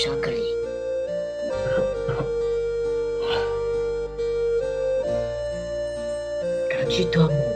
tso kawg li. Kav tsij tuag mus.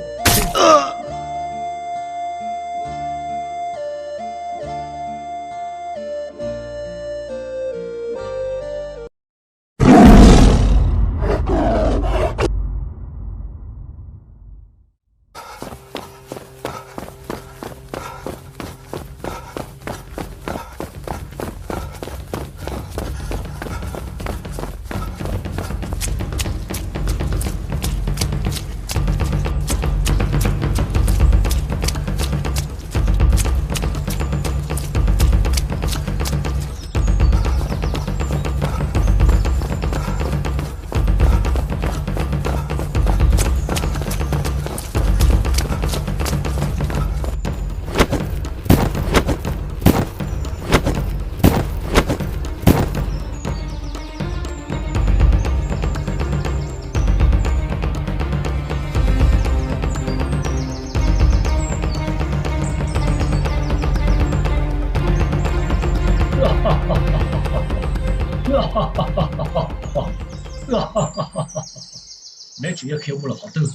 Neb tseem yuav khiav mus lawm qhov twg?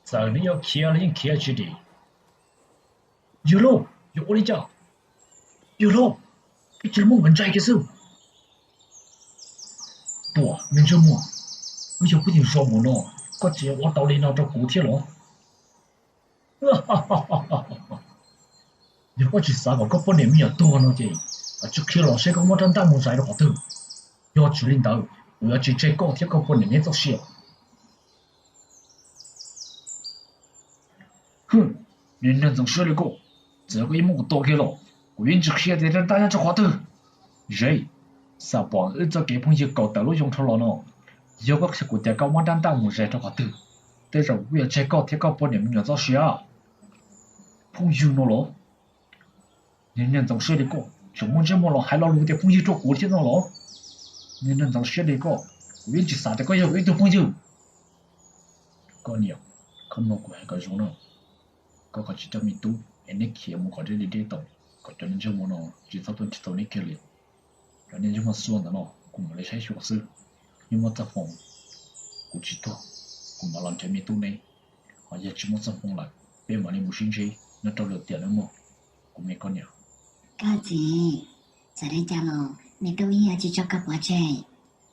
Txawm neb yuav khiav los yeej khiav tsis dim. Yawg Looj, yuav ua li cas? Yawg Looj, koj cia li muab nkawd ntsais kiag xwb. Tuam, me ntsej muag, wb yog phooj ywg zoo mus no, koj tseem yuav ua tau li no rau kuv thiab los? Yog koj tsis xav kom koj poj niam me nyuam tuag no ces, koj tsis qhia los seb koj muab rab ntaj mus zais rau qhov twg. Yog tsis li ntawd, kuv yuav tsis tseg koj thiab koj poj niam neb txoj sia. Hwm, niag neeg ntxeev siab li koj, txawm koj yuav muab kuv tua kiag los, kuv yeej tsis qhia tias rab ntaj nyob rau qhov twg. Zeb, xam pom wb txoj kev phooj ywg kaum tawm lub xyoo dhau los no, yog koj qhia kuv tias koj muab rab ntaj mus zais rau qhov twg, tej zaum kuv yuav tseg koj thiab koj poj niam me nyuam txoj sia. Phooj ywg no los? Niag neeg ntxeev siab li koj tseem muaj ntsej muag los hais lo lus tias phooj ywg rau kuv thiab no los? Niag neeg ntxeev siab li koj, kuv yeej tsis xav tias koj yog kuv ib tug phooj ywg. Koj niam, koj mloog kuv hais kom zoo na. Koj kav tsij coj me tub es neb khiav mus kom deb li deb tau, kom cov neeg ntsej muag no tsis txhob tuaj nrhiav tau neb kiag li. Cov neeg ntsej muag xuaj ntawm no kuv mam li saib xyuas xwb. Yog muaj txoj hmoo kuv tsis tuag, kuv mam los nrhiav me tub neb. Ho yog tsis muaj txoj hmoo lawm, peb mam li mus sib ntsib nyob rau lwm tiam nawb mog, kuv me koj niam. Koj txiv, txawm li cas los me tub yeej yuav tsis tso koj pov tseg.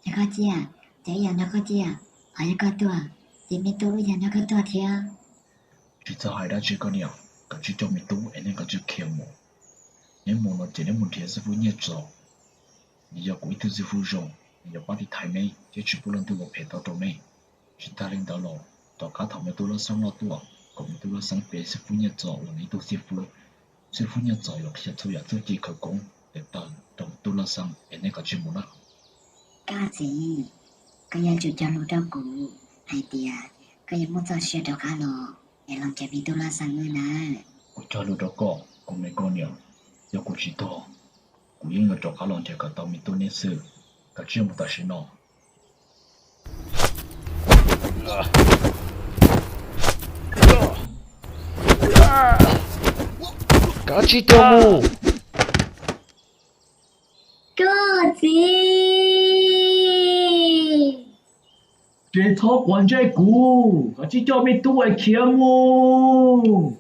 Yog koj ciaj ces wb yuav nrog koj ciaj, ho yog koj tuag ces me tub wb yuav nrog koj tuag thiab. Tsis txhob hais dab tsi koj niam, kav tsij coj me tub es neb kav tsij khiav mus. Neb mus no ces neb mus nrhiav xib fwb Nyiaj Txos. Nws yog kuv ib tug xib fwb zoo, nws yuav pab tiv thaiv neb thiab tsis pub leej twg ua phem tau rau neb. Tsis tag li ntawd los, tom qab thaum me tub Laj Xeeb loj tuaj, kom me tub Laj Xeeb pe xib fwb Nyiaj Txos uas nws ib tug xib fwb. Xib fwb Nyiaj Txos yuav qhia txhua yam txuj ci khawv koob tawv tawv rau me tub Laj Xeeb es neb kav tsij mus na. Koj txiv, koj yuav tsum cog lus rau kuv hais tias koj yuav muaj txoj sia rov qab los es los nrhiav me tub Laj Xeeb nawb. Kuv cog lus rau koj, kuv me koj niam, yog kuv tsis tuag, kuv yeej yuav rov qab los nrhiav kom tau me tub neb xwb. Kav tsij mus tam sim no. Kav tsij tuag mus. Koj txiv, ces txhob quav ntsej kuv, kav tsij coj me tub es khiav mus.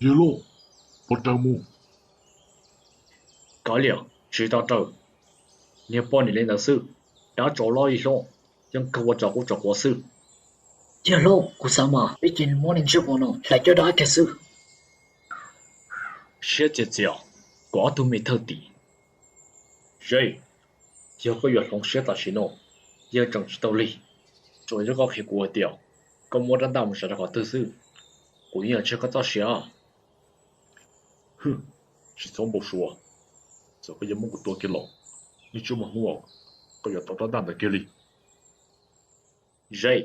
Yawg Lauj, pov raws mus. Kav liam, tsis tau raws. Niag poj niam li ntawd xwb, dab tsov loj li hlob, yeej kawg ua tsov quav tsov quav xwb. Yawg Lauj, kuv xav mas peb cia li muab niag ntsej muag no hlais caj dab kiag xwb. Siab txias txias, kuv ob tug me thawj tim. Zeb, yog koj yuav hloov siab tam sim no, yeej tseem tsis tau lig. Tsuas yog koj qhia kuv hais tias koj muab rab ntaj mus zais rau qhov twg xwb, kuv yeej yuav tseg koj txoj sia. Hwm, tsis txhob npau suav, txawm koj yuav muab kuv tua kiag los, yeej tsis muaj hnub uas koj yuav tau rab ntaj ntawd kiag li. Zeb,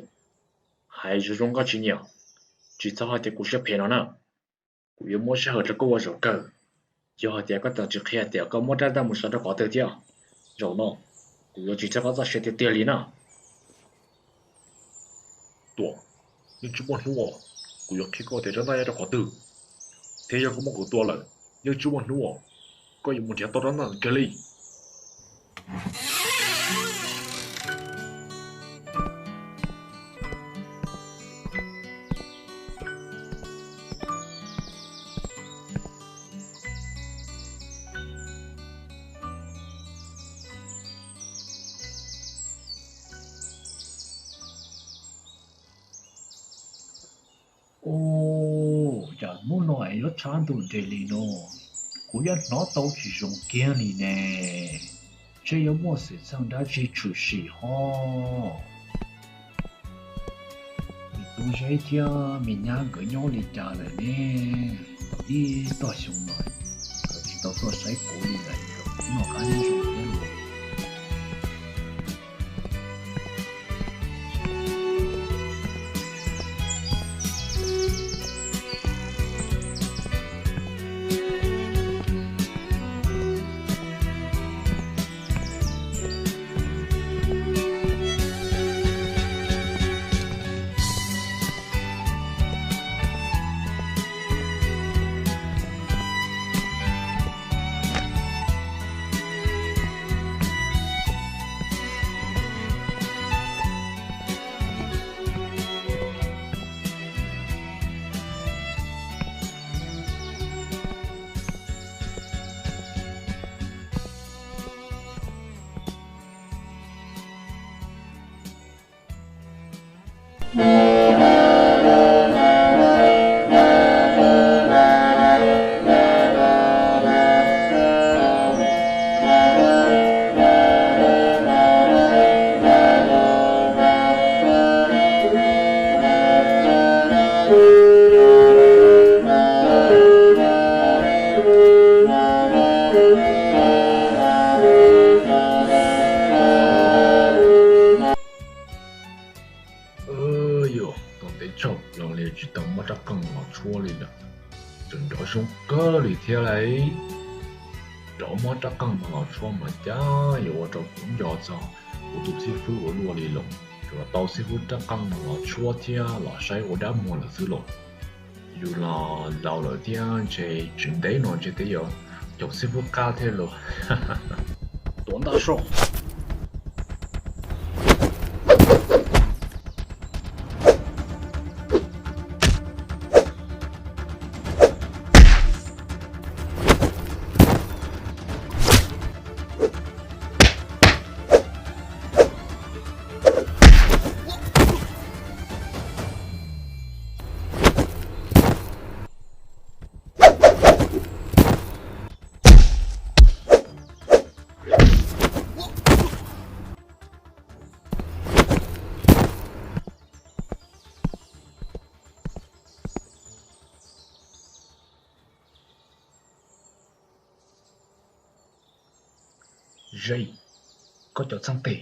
hais zoo zoo koj tsis nyiam, tsis txhob hais tias kuv siab phem no na. Kuv yuav muab sij hawm rau koj ua zaum kawg. Yog hais tias koj tseem tsis qhia tias koj muab rab ntaj mus zais rau qhov twg thiab, zaum no kuv yuav tsis tseg koj txoj sia tiag tiag li na. Tuam, yeej tsis muaj hnub os, kuv yuav qhia koj tias rab ntaj nyob rau qhov twg, thiab yog kuv muab kuv tua lawm, yeej tsis muaj hnub os, koj yuav mus nrhiav tau rab ntaj ntawd kiag li. Ua cas hnub no es yuav tshav ntuj nres li no, kuv yuav hnov tau tsis zoo kiag li ne. Ntshe yuav muaj xwm txheej dab tsi tshwm sim ho. Me tub Zeb thiab me nyab nkawd nyob li cas lawm ne? Ib tog xyoo no nkawd tsis tau tuaj saib kuv li lawm, nkawd noj qab nyob zoo thiab los? Yog tom teb chaws los li tsis tau muaj rab qeej los tshuab li lawm, tseem nrov zoo kawg li thiab lauj. Rov muab rab qeej no los tshuab mas cas yuav ua rau kuv nco txog kuv tus xib fwb uas luaj li los, tsuas tau xib fwb rab qeej no los tshuab thiab los saib ua dab muag lawm xwb los. Yus los laus lawm thiab ntshe tsis ntev no ntshe twb yuav caum xib fwb qab thiab los. Tuav ntaj soj. Zeb, koj cov txheej tes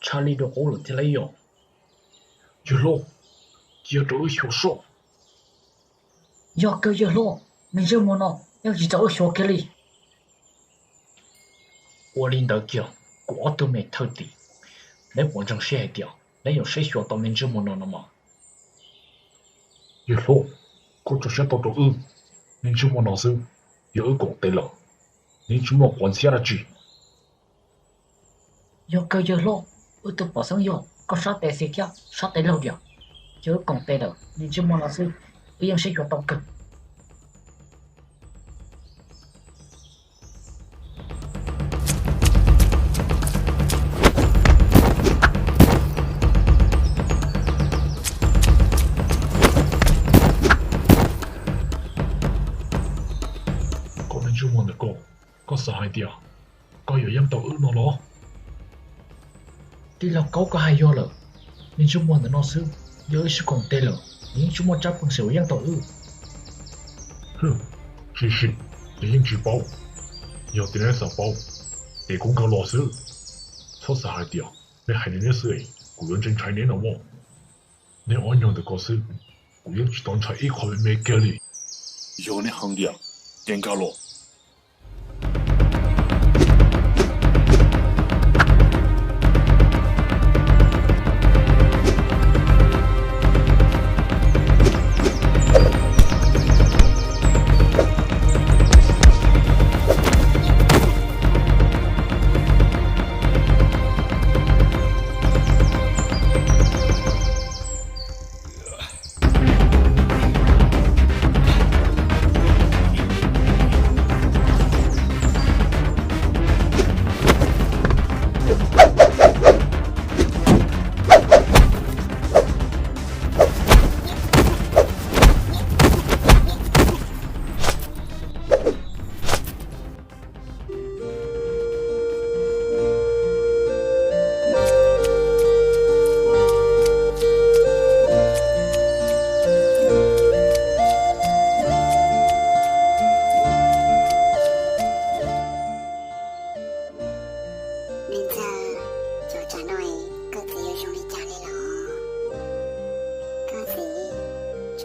tshaj lij dua qub lawm thiab lauj yog. Yawg hlob, cia rau wb xyuas soj. Yog kawg yawg hlob, me ntsej muag no yeej tsis rau wb xyuas kiag li. Ua li ntawd kiag, kuv ob tug me thawj tim, neb puas ntseeg seb hais tias neb yuav saib xyuas tau me ntsej muag no no mas? Yawg hlob, koj tso siab tau rau wb, me ntsej muag no xwb, yog wb koom tes lawm, nws yeej tsis muaj quav ntxhiab dab tsi. Yog kawg yawg hlob, wb twb pom xeeb yog koj sab tes xis thiab sab tes laug diam, yog wb koom tes lawm me ntsej muag no xwb, wb yeej saib xyuas tau kawg. Koj me ntsej muag ntawm koj, koj xav hais tias koj yuav yeej tau wb no los? Tij laug Kaub, koj hais yog lawm, me ntsej muag ntawm no xwb, yog wb sib koom tes lawm nws yeej tsis muaj tsab peev xwm uas yeej tau wb. Tsis sim, nws yeej tsis paub. Yog tias neb xav paub, ces kuv nkag los xwb. Txhob xav hais tias neb hais li neb xwb es kuv yuav ntshai ntshai neb no mog. Neb ob nyuag ntawm ko xwb, kuv yeej tsis tau ntshai ib qho me me kiag li. Yog neb heev tiag, ces nkag los.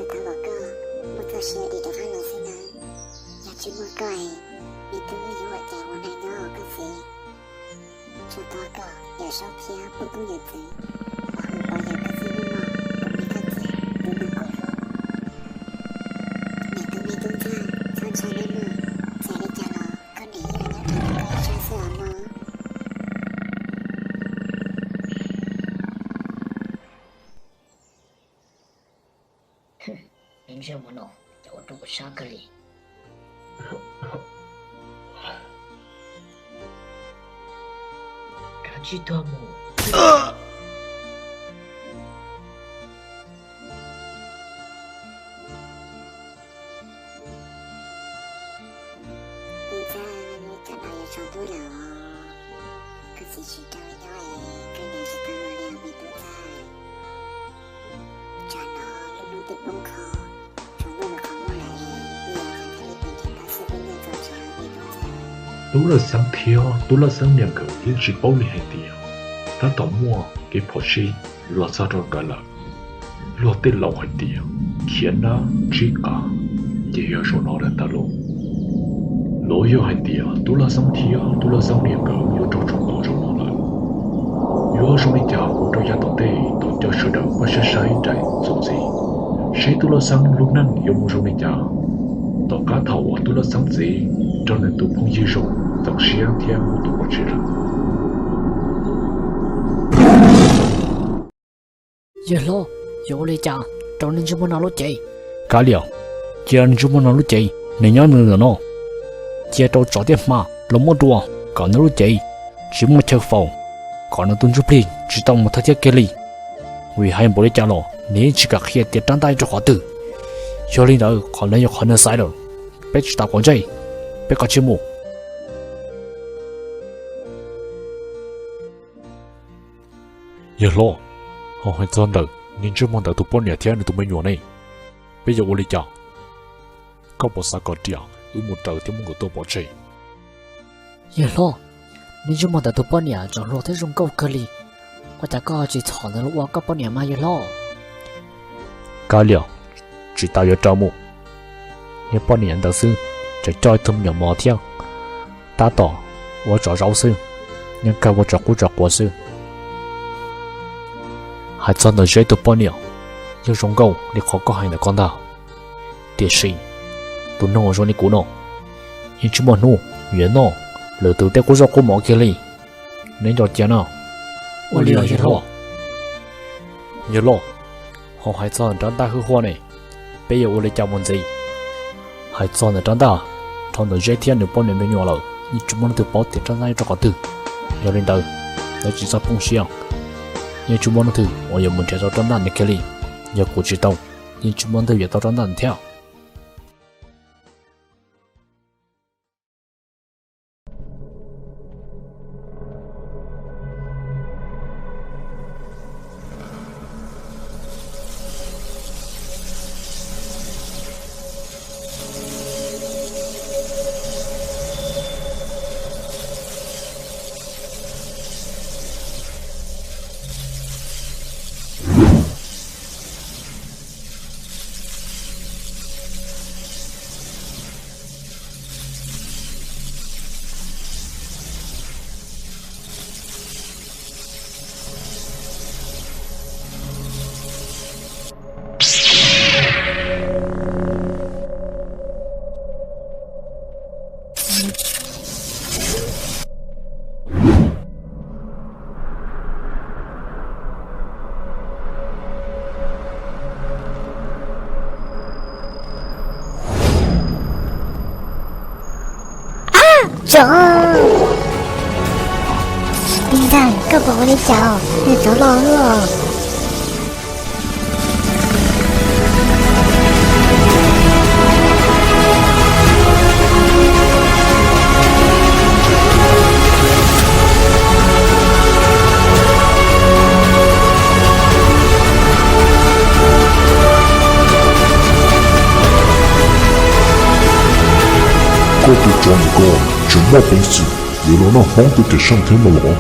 Thov kom koj muaj txoj sia dim rov qab los xwb nawb. Yog tsis muaj koj es me tub wb yuav ua cas ua neej nyob os koj txiv. Tsuas thov koj Yawm Saub thiab pub tub yawm txwv pab hwm pov yawm koj txij hnub no, kuv me koj txiv, tus neeg kuv hlub. Niam tub me tub ntxawg, txhob ntshai nawb mog, txawm li cas los koj niam yeej nyob rau ntawm koj ib sab xwb os mog. Ntsej muag no cas ua rau kuv sab kawg li. Kav tsij tuag mus. Ntxawg, tsam no yuav tsaus ntuj lawm os, koj txiv tsis rau nyob es koj niam tsis tau los li os me tub ntxawg. Tsam no lub hnub twb poob kho, tsaus ntuj los qhov muag lawm, wb yuav ua li pem nrhiav tau xwb peb nyiaj txom tsev me tub ntxawg. Tub Laj Xeeb thiab Tub Laj Xeeb niam nkawd yeej tsis paub li hais tias tab tom muaj kev phom sij los txog rau nkawd lawm. Luag tej laus hais tias khiav nab ntsib qav, ces yog zaum no lawm ntag lauj. Los yog hais tias Tub Laj Xeeb thiab Tub Laj Xeeb niam nkawd yuav raug tsaus ntuj zaum no lawm, yuav zoo li cas ua rau yav tom ntej tau coj sawv daws pab saib saib daim txuas ntxiv, seb Tub Laj Xeeb lub neej yuav mus zoo li cas. Tom qab thaum uas Tub Laj Xeeb txiv raug nws tus phooj ywg zoo txeem siab thiab muab tua pov tseg lawm. Yawg hlob, yuav ua li cas rau niag ntsej muag no lub cev? Kav liam, cia niag ntsej muag no lub cev, nws nyob ntawm no, cia rau tsov thiab hma los muab dua kom nws lub cev tsis muaj chaw faus, kom nws tus ntsuj plig tsis tau mus thawj thiab kiag li. Vim hais npaum li cas los nws yeej tsis kam qhia tias rab ntaj rau qhov twg. Yog li ntawd qhov no yog qhov nws xaiv lawm, peb tsis tas quav ntsej, peb kav tsij mus. Yawg hlob, ho hais txog ntawm niag ntsej muag ntawd tus poj niam thiab nws tus me nyuam ne, peb yuav ua li cas? Koj puas xav kom riam wb mus raws thiab muab nkawd tua pov tseg? Yawg hlob, niag ntsej muag ntawd tus poj niam tseem hluas thiab zoo nkauj kawg li, ua cas koj tsis txhom nws los ua koj poj niam mas yawg hlob? Kav liam, tsis tas yuav raws mus. Niag poj niam ntawd xwb, tseem coj ib tug me nyuam mos thiab, tab tom ua tsov zaub xwb, yeej kawg ua tsov qub tsov quav xwb. Hais txog ntawm Zeb tus poj niam, yeej zoo nkauj li qhov koj hais ntawm koj ntag. Tiam sis tus neeg uas zoo li kuv no, yeej tsis muaj hnub yuav noj lwm tus tej qub zaub qub mov kiag li. Neb nco cia no. Ua li os yawg hlob. Yawg hlob, ho hais txog rab ntaj hwj huaj ne, peb yuav ua li cas mus ntxiv? Hais txog ntawm rab ntaj, dhau ntawm Zeb thiab nws poj niam me nyuam lawm yeej tsis muaj leej twg paub tias rab ntaj nyob rau qhov twg. Yog li ntawd, lawv tsis txhob poob siab, yeej tsis muaj leej twg uas yuav mus nrhiav tau rab ntaj ntawd kiag li. Yog kuv tsis tau, yeej tsis muaj leej twg yuav tau rab ntaj ntawd thiab. Tsov! Tij Ntxawg, koj puas ua li cas? Nws tsov los lawm. Koj tus tsov ntawm koj tseem muaj peev xwm yuav los noj Hmoob tus cawm seej thiab no los?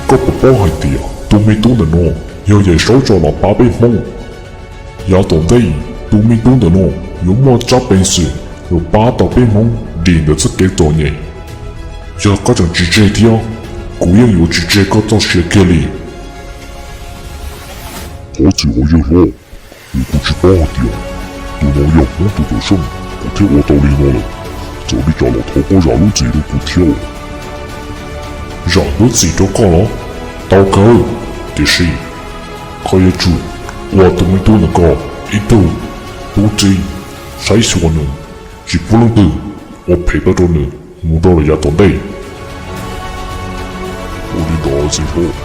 Koj puas paub hais tias tus me tub ntawm no yog Yawm Saub tso los pab peb Hmoob? Yav tom ntej Tus me tub ntawm no yuav muaj tsab peev xwm yuav pab tau peb Hmoob dim ntawm txoj kev txom nyem. Yog koj tseem tsis tseg thiab, kuv yeej yuav tsis tseg koj txoj sia kiag li. Thov txim os yawg hlob, vim kuv tsis paub hais tias tus no yog Hmoob tus tawm seej, kuv thiaj ua tau li no lawm. Txawm li cas los thov koj zam lub txim rau kuv thiab. Zam lub txim rau koj los tau kawg, tiam sis koj yuav tsum ua tus me tub ntawm ko ib tug tub txib, saib xyuas nws, tsis pub leej twg ua phem tau rau nws mus rau lawm yav tom ntej. Ua li ntawd txiv hlob,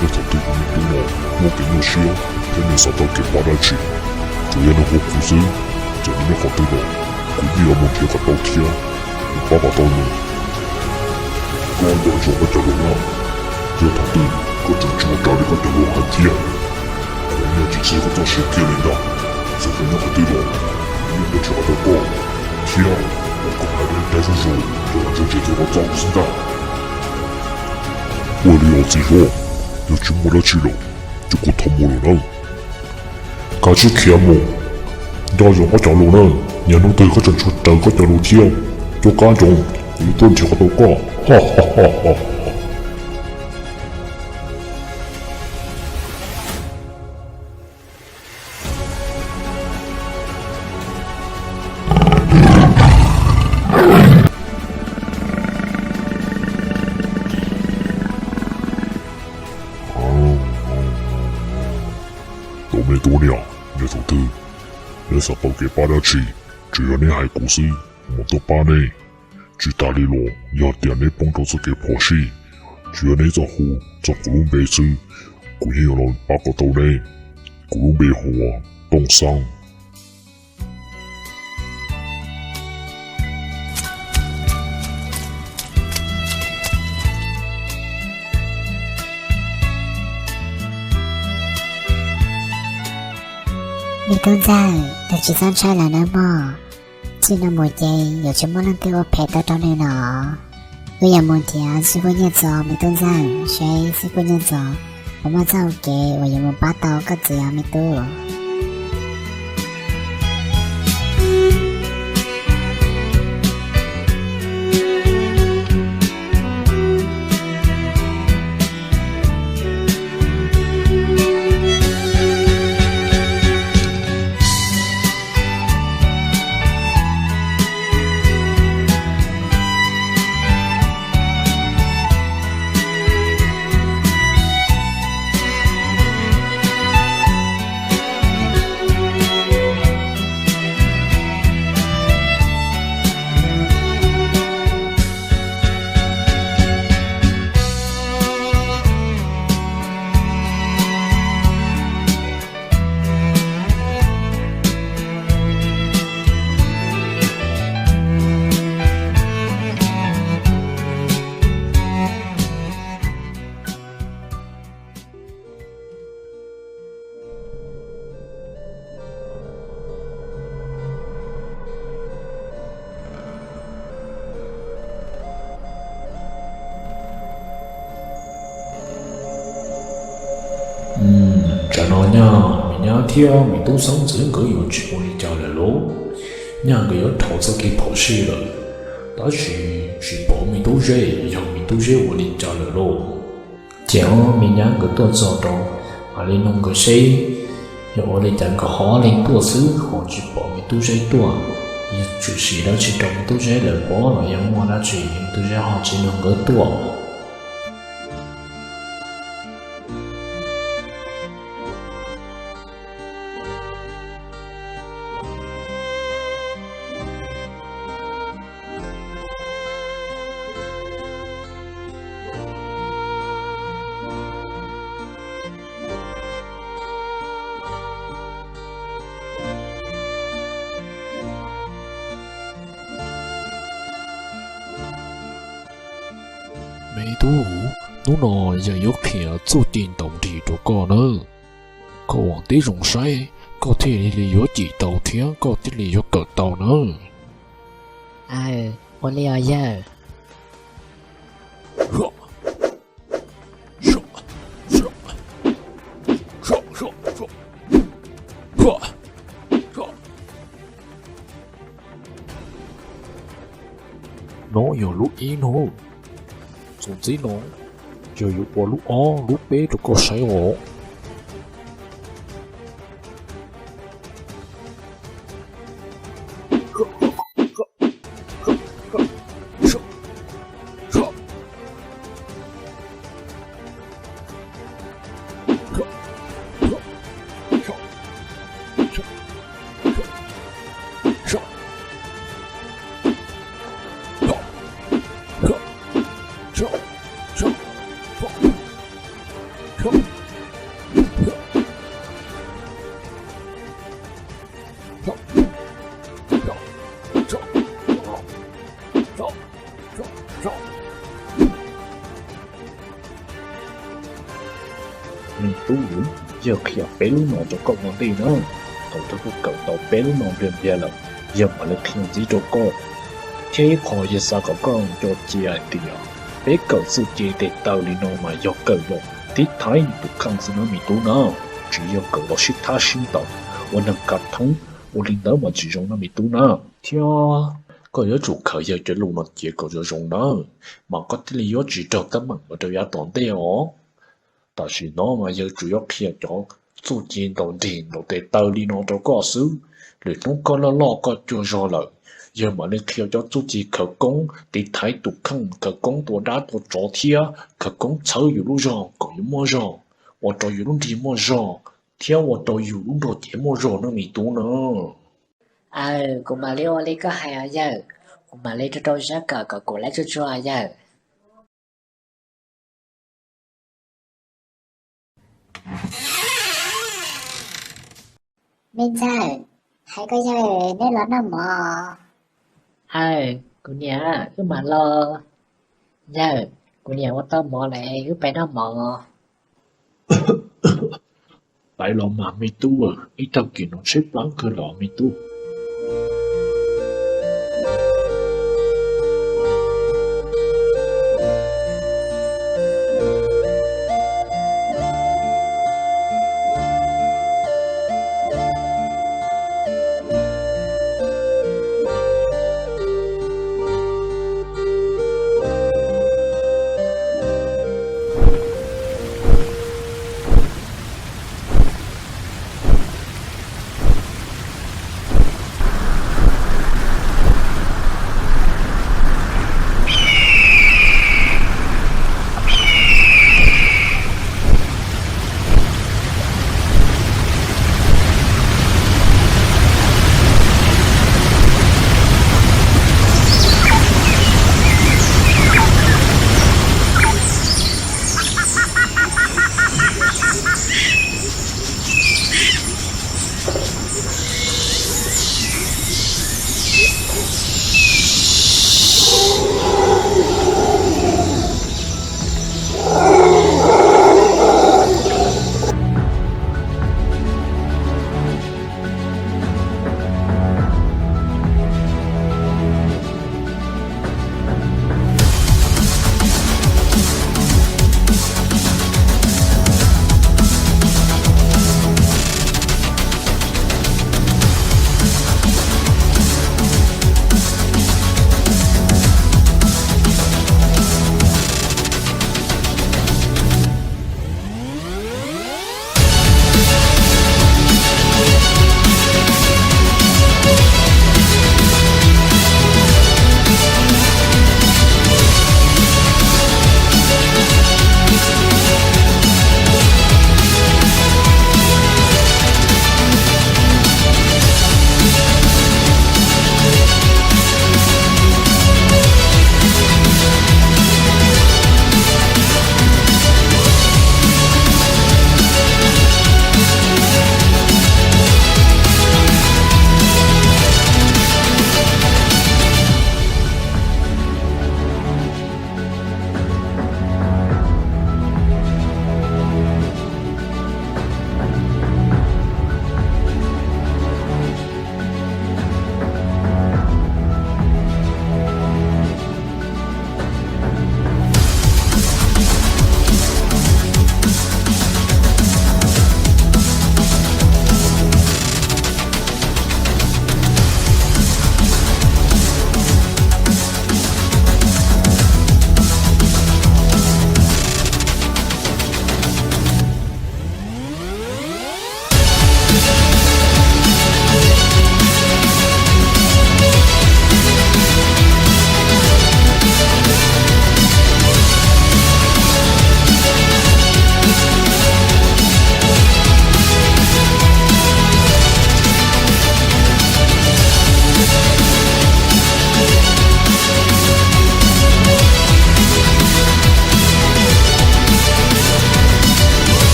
yog thaum twg tus me tub no muaj kev nyuaj siab thiab nws xav tau kev pab dab tsi, tsuas yog nws hu kuv xwb, txawm nws nyob qhov twg los kuv yeej yuav mus nrhiav kom tau thiab mus pab kom tau nws. Koj nco ntsoov koj cov lus na, yog thaum twg koj tseem tsis ua raws li koj cov lus hais tiag, kuv yeej tsis tseg koj txoj sia kiag li ntag. Txawm koj nyob qhov twg los kuv yeej yuav nrhiav kom tau koj thiab ua kom hais dab dab zuj zus rau kom tsuas tsis txog koj txoj lus xwb ntag. Ua li os txiv hlob, yog tsis muaj dab tsi lawm ces kuv thov mus lawm nawb. Kav tsij khiav mus, nco ntsoov koj cov lus na, yog hnub twg koj tseem tsis ua raws koj cov lus thiab, cuab kab ntsoov, kuv yuav tuaj nrhiav kom tau koj. Tus me tub niam, yog thaum twg neb xav tau kev pab dab tsi, tsuas yog neb hais kuv xwb, kuv mam tuaj pab neb. Tsis tas li los yog tias neb poob rau txoj kev phom sij, tsuas yog neb txhob hu txog kuv lub npe xwb, kuv yeej yuav los pab kom tau neb. Kuv lub npe hu ua Tooj Xeeb. Me tub ntxawg, nws tsis txhob ntshai lawm nawb mog. Txij no mus ces yuav tsis muaj leej twg ua phem tau rau nws no. Wb yuav mus nrhiav xib fwb Nyiaj Txos me tub ntxawg, seb xib fwb Nyiaj Txos puas muaj txoj hau kev uas yuav mus pab tau koj txiv os me tub. Tsam no nyaj me nyab thiab me tub Xeeb ntxwv nkawd yuav tsis ua li cas lawm lauj. Nyaj nkawd yuav dhau txoj kev phom sij lawm, tab sis tsis pom me tub Zeb, yog me tub Zeb ua li cas lawm lauj. Ces me nyab nkawd tuaj txog rau Hav Li Noog nkawd seb yog ua li cas nkawd ho leej tuaj xwb ho tsis pom me tub Zeb tuaj. Yog tshwm sim dab tsi rau me tub Zeb lawm pob los yog muaj dab tsi me tub Zeb ho tsis nrog nkawd tuaj. Me tub, hnub no yawg yuav qhia txuj ci ntaus nrig rau koj nawb. Koj ua tib zoo saib, koj thiaj li yuav cim tau thiab koj thiaj li yuav kawm tau nawb. Aw, ua li os yawg. Yog lub ib no, txuas ntxiv no, yog yuav ua lub ob lub peb rau koj saib os. Me tub, yawg qhia peb lub no rau koj ua ntej na. Thaum twg koj kawm tau peb lub no npliag npliag lawm, yawg mam li qhia ntxiv rau koj. Thiab ib qho yawg xav kom koj nco cia hais tias peb kawm txuj ci tes taw li no mas yog kawm los tiv thaiv tus kheej xwb na me tub na, tsis yog kawm los sib thab sib ntaus ua neeg kav thoob, ua li ntawd mas tsis zoo na me tub na. Thiab koj yuav tsum khaws yawg cov lus no cia kom zoo zoo nawb, mas koj thiaj li yuav tsis raug teeb meem mus rau yav tom ntej os. Tam sim no mas yawg tsuas yuav qhia cov txuj ci ntaus nrig ntaus tes taw li no rau koj xwb. Lwm hnub koj loj loj koj cuag zog lawm, yawg mam li qhia cov txuj ci khawv koob tiv thaiv tus kheej, khawv koob tua dab tua tsov thiab khawv koob txhawb yus lub zog kom yus muaj zog, ua rau yus lub nrig muaj zog, thiab ua rau yus lub nrog cev muaj zog na me tub na. Aw, kuv mam li ua li koj hais os yawg. Kuv mam li rau rau siab kawm kom kuv laib tsuag tsuag yawg. Me ntxawg, hais koj yawg, neb los noj mov. Aw, kuv niam, wb mam los. Yawg, kuv niam ua tau mov lawm, wb pais noj mov. Pais los mas me tub, ib tag kis no tsheb plab kawg los me tub.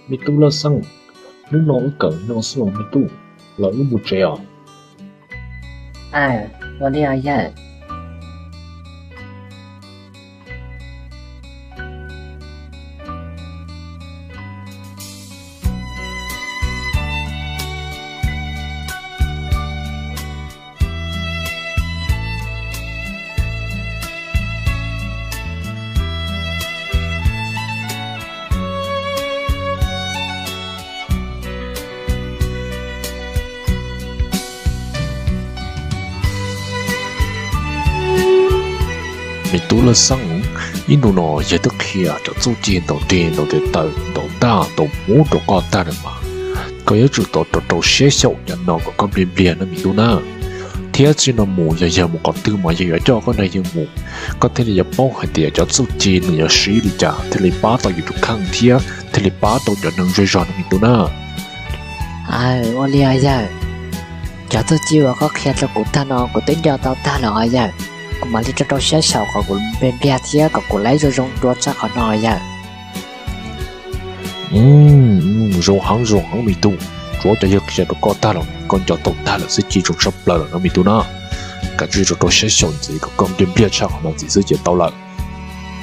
Me tub Laj Xeeb, hnub no wb kawm no xwb los me tub, los wb mus tsev os. Aw, ua li os yawg. Me tub Laj Xeeb, ib ntu no yawg twb qhia cov txuj ci ntaus deg ntaus tes taw ntaus ntaj ntaus hmuv rau koj tag lawm mas, koj yuav tsum tau rau rau siab xyaum cov no kom koj npliag npliag na me tub na. Thiab txij no mus yog yawg mus qhov twg mas yawg yuav coj koj nrog yawg mus, koj thiaj li yuav paub hais tias cov txuj ci nws yuav siv li cas thiaj li pab tau yus tus kheej thiab thiaj li pab tau cov neeg zej zog na me tub na. Aw, ua li os yawg. Cov txuj ci uas koj qhia rau kuv tag no kuv twb nco tau tag lawm os yawg. Kuv mam li rau rau siab xyaum kom kuv npliag npliag thiab kom kuv laib zoo zoo dua tshaj qhov no os yawg. Zoo heev zoo heev me tub, tsuav cov yawg qhia rau koj tag los koj nco tau tag lawm xwb ces zoo tshaj plaws lawm no me tub na. Kav tsij rau rau siab xyaum ntxiv kom koj npliag npliag tshaj qhov no ntxiv xwb ces tau lawm.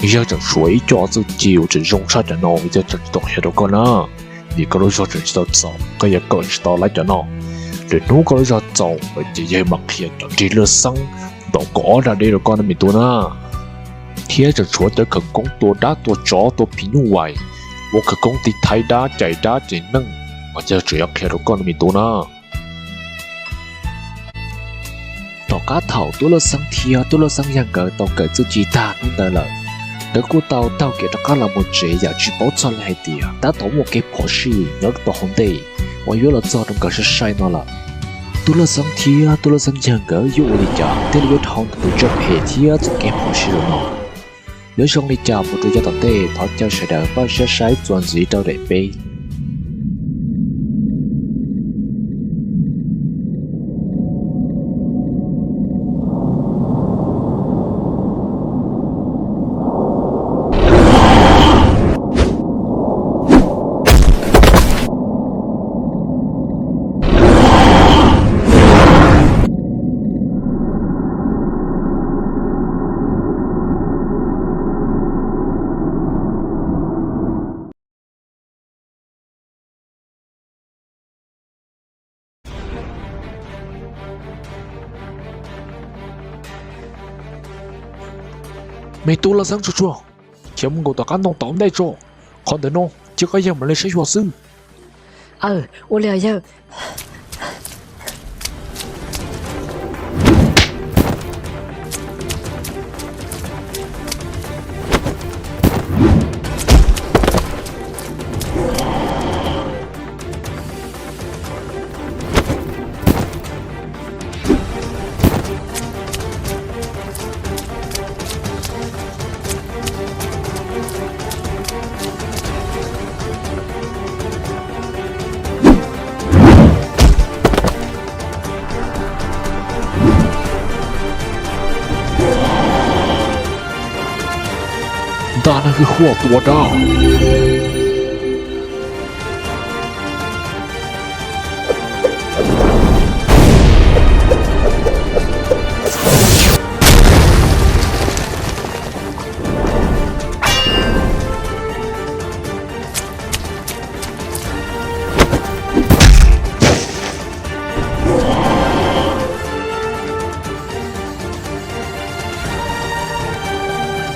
Yawg tseem tshuav ib co txuj ci uas tseem zoo tshaj cov no yawg tseem tsis tau qhia rau koj na. Vim koj lub zog tseem tsis tau txaus koj yuav kawm tsis tau lawm cov no. Lwm hnub koj lub zog txaus lawm ces yawg mam qhia cov rig Laj Xeeb ntaus kaum ob dag deb rau koj na me tub na. Thiab tseem tshuav cov khawv koob tua dab tua tsov tua phim nyuj vais, ua khawv koob tiv thaiv dab cais dab cais neeg mas yawg tseem yuav qhia rau koj na me tub na. Tom qab thaum tub Laj Xeeb thiab tub Laj Xeeb yawg nkawd tau kawm txuj ci tag hnub ntawd lawm, nkawd kuj tau taug kev rov qab los mus tsev yam tsis paub txog li hais tias tab tom muaj kev phom sij nyob rau hauv ntej uas yuav los txog rau nkawd sai sai no lawm. Tub Laj Xeeb thiab tub Laj Xeeb yawg nkawd yuav ua li cas thiaj li yuav dhau ntawm tus tsiaj phem thiab txoj kev phom sij los no? Yuav zoo li cas mus rau yav tom ntej thov caw sawv daws pab saib saib txuas ntxiv rau daim peb. Me tub Laj Xeeb tsuag tsuag, khiav mus nkaum tom qab ntoo tom ntej tso. Qhov ntawm no cia koj yawg mam li saib xyuas xwb. Aw, ua li os yawg. Ntaj neeg hwj huam tua dab.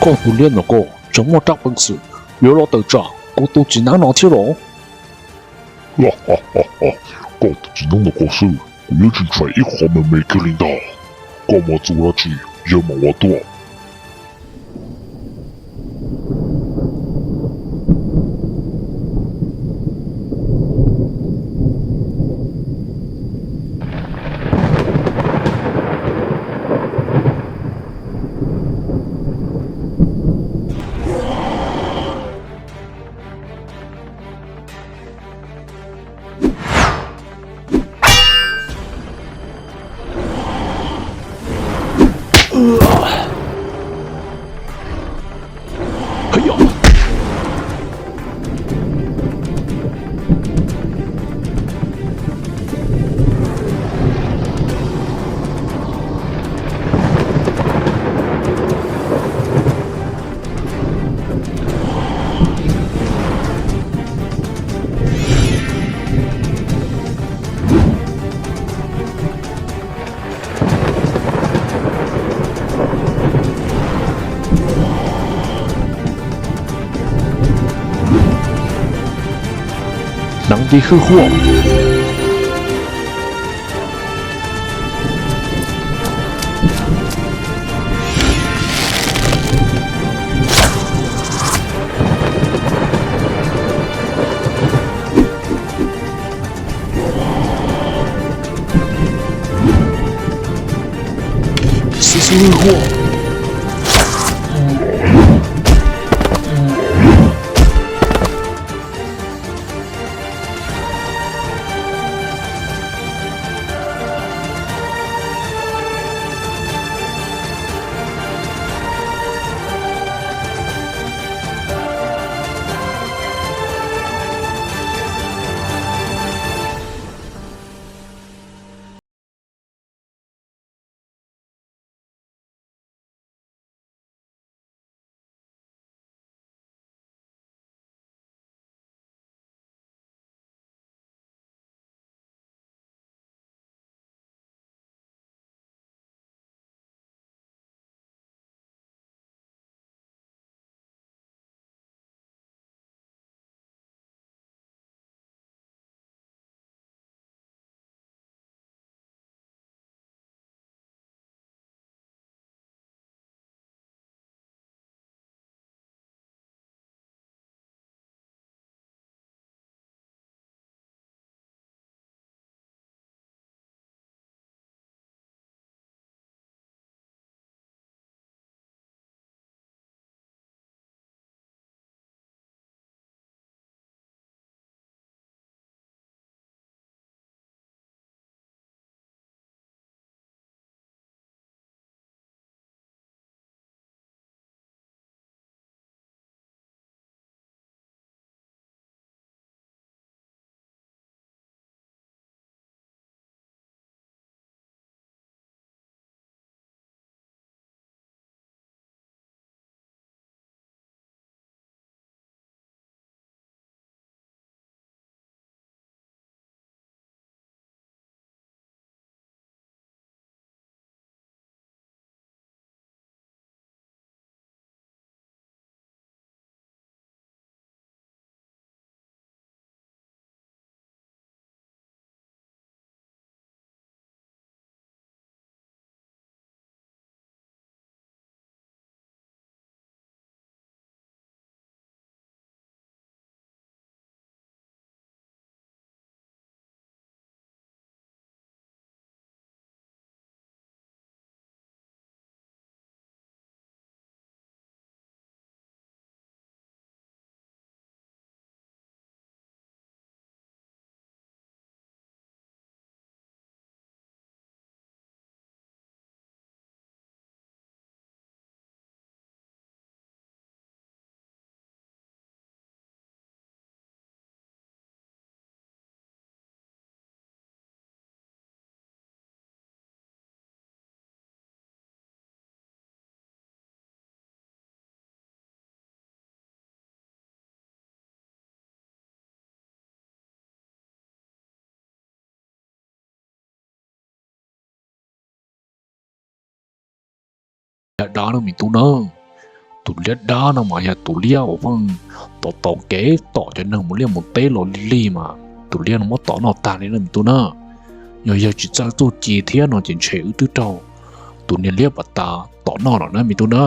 Koj tus liab ntawm koj tseem muaj rab peev xwm yuav los tawm tsam kuv tus txiv neeb no thiab los? Koj tus txiv neeb ntawm koj xwb, kuv yuav tsis ntshai ib qho me me kiag li ntag. Koj mas txuas dab tsi, yawg mam ua tuaj. Li hwj huaj. Xib xib hwj huaj. Liab dab no me tub na, tus liab dab no mas yog tus liab uas pheej tau tau kev tom cov neeg mus liaj mus teb los lig lig mas tus liab no muab tom noj tag li no me tub na. Yog yawg tsis txawj txuj ci thiab no ces ntshe wb twb raug tus niag liab pas tas tom noj lawm na me tub na.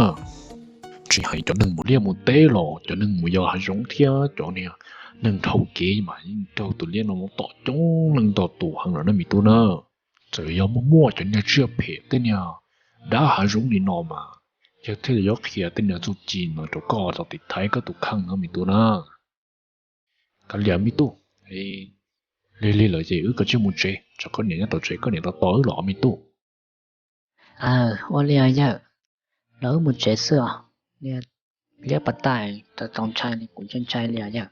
Tsis hais cov neeg mus liaj mus teb los cov neeg mus yos hav zoov thiab cov niag neeg dhau kev mas yeej raug tus liab no muab tom coob leej ntau tus heev lawm na me tub na. Txawm yog muaj muaj cov niag tsiaj phem tej niag dab hav zoov li no mas yawg thiaj li yuav qhia tej niag txuj ci no rau koj txhob tim thaiv koj tus kheej no me tub na. Kav liam me tub, lig lig lawm ces wb kav tsij mus tsev, tsam koj niam nyob tom tsev koj niam tos tos wb los me tub. Aw, ua li os yawg, los wb mus tsev xwb os. Liab pas tas tau ntshai li kuv ntshai ntshai li os yawg.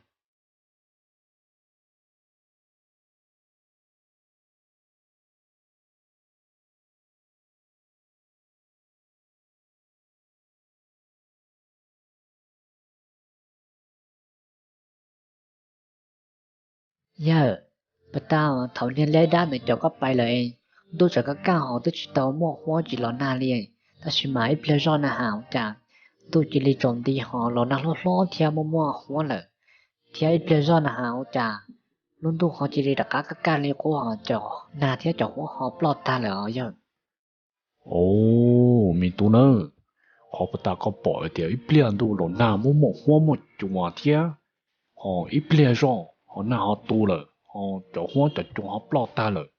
Yawg, pas tas thaum niag liab dab ntawd coj koj pais lawm, ntuj tsam kaj kaj hos twb tsis tau muaj huab tsis los nag li, tab sis mas ib pliag zoj na has ua cas ntuj cia li tsaus nti hos los nag hlob hlob thiab muaj muaj huab lawm, thiab ib pliag zoj na has ua cas Lub ntuj ho cia li rov qab kaj kaj li qub, ho cov nag thiab cov huab ho ploj tag lawm os yawg. Os, me tub nawb, qhov puag ta koj pom hais tias ib pliag ntuj los nag muaj muaj huab muaj cua thiab, ho ib pliag zoj ho nag ho tu lawm, ho cov huab cov cua ho ploj tag lawm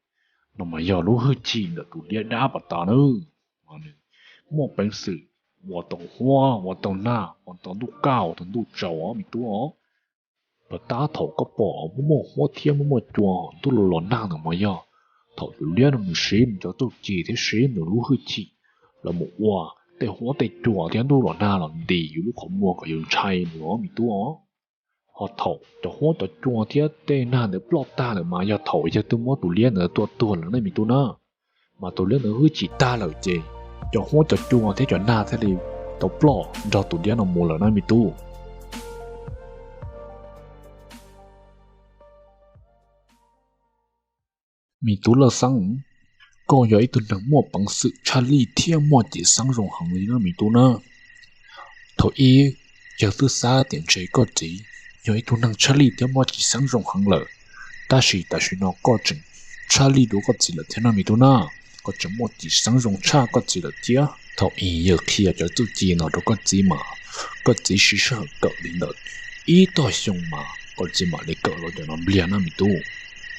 no mas yog lub hwj chim ntawm tus liab dab puag ta nawb. Muaj peev xwm ua tau huab, ua tau nag, ua tau ntuj kaj, ua tau ntuj tsaus os me tub os. Puag ta thaum koj pom muaj muaj huab thiab muaj muaj cua, ntuj los los nag ntawd mas yog thaum tus liab no nws siv nws cov txuj ci thiab siv nws lub hwj chim los mus ua tej huab tej cua thiab ntuj los nag los ntis yus lub qhov muag kom yus ntshai nws os me tub os. Ho thaum cov huab cov cua thiab tej nag ntawd ploj tag lawm mas yog thaum yawg twb muab tus liab ntawd tua tuag lawm ne me tub na. Mas tus liab ntawd hwj chim tag lawm ces cov huab cov cua thiab cov nag thiaj li tau ploj nrog tus liab no mus lawm na me tub. Me tub Laj Xeeb, koj yog ib tug neeg muaj peev xwm tshaj lij thiab muaj cim xeeb zoo heev li na me tub na. Thaum ub, yawg twb xav tias ntshe koj txiv yog ib tug neeg tshaj lij thiab muaj cim xeeb zoo heev lawm, tab sis tam sim no koj tseem tshaj lij dua koj txiv lawm thiab no me tub na. Koj tseem muaj cim xeeb zoo tshaj koj txiv lawm thiab. Thaum ub yawg qhia cov txuj ci no rau koj txiv mas koj txiv siv sij hawm kawm li ntawm ib tog xyoo mas koj txiv mam li kawm los cov no npliag na me tub.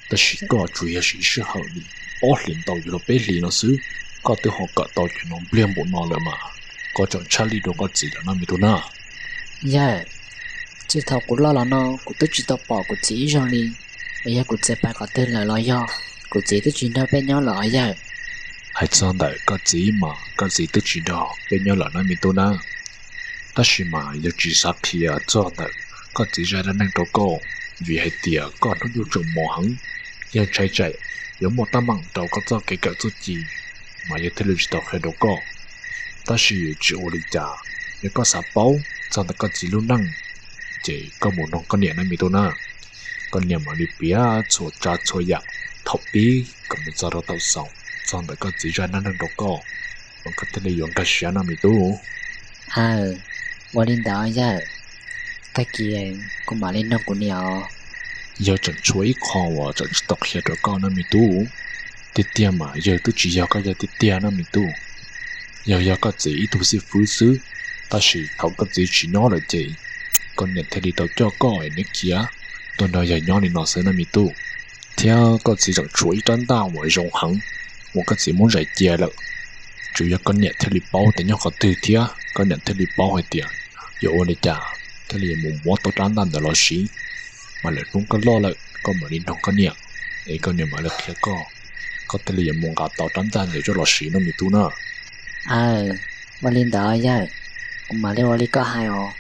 Tab sis koj tsuas yog siv sij hawm li ob hlis ntau yuav luag peb hlis no xwb, koj twb ho kawm tau cov no npliag npaum no lawm mas koj tseem tshaj lij dua koj txiv lawm no me tub na. Yawg, txij thaum kuv loj los no kuv twb tsis tau pom kuv txiv ib zaug li. Es yog kuv txiv pais qhov twg lawm los yog kuv txiv twb tsis nrog peb nyob lawm os yawg? Hais txog ntawm koj txiv mas koj txiv twb tsis nrog peb nyob lawm na me tub na. Tab sis mas yawg tsis xav qhia txog ntawm koj txiv zaj dab neeg rau koj, vim hais tias koj hnub nyoog tseem mos heev, yawg ntshai tsam yuav muaj teeb meem rau koj txoj kev kawm txuj ci, mas yawg thiaj li tsis tau qhia rau koj. Tab sis tsis ua li cas, yog koj xav paub txog ntawm koj txiv lub neej, ces koj mus nug koj niam na me tub na. Koj niam mam li piav txhua tsav txhua yam thaum pib kom mus txog rau thaum xaus txog ntawm koj txiv zaj dab neeg rau koj, mas koj thiaj li yuav nkag siab no me tub. Aw, ua li ntawd yawg, tag kis kuv mam li nug kuv niam os. Yawg tseem tshuav ib qho uas tseem tsis tau qhia rau koj no me tub. Tiag tiag mas yawg twb tsis yog koj yawg tiag tiag no me tub. Yawg yog koj txiv ib tug xib fwb xwb, tab sis thaum koj txiv tsis nyob lawm ces koj niam thiaj li tau coj koj es neb khiav tuaj nrog yawg nyob li no xwb no me tub. Thiab koj txiv tseem tshuav ib rab ntaj uas zoo heev uas koj txiv muab zais cia lawm. Tsuas yog koj niam thiaj li paub tias nyob qhov twg thiab koj niam thiaj li paub hais tias yuav ua li cas thiaj li yuav mus muab tau rab ntaj ntawd los siv. Mas lwm hnub koj loj lawm koj mam li nug koj niam, es koj niam mam li qhia koj, koj thiaj li yuav mus nqa tau rab ntaj ntawd coj los siv no me tub na. Aw, ua li ntawd yawg, kuv mam li ua li koj hais os.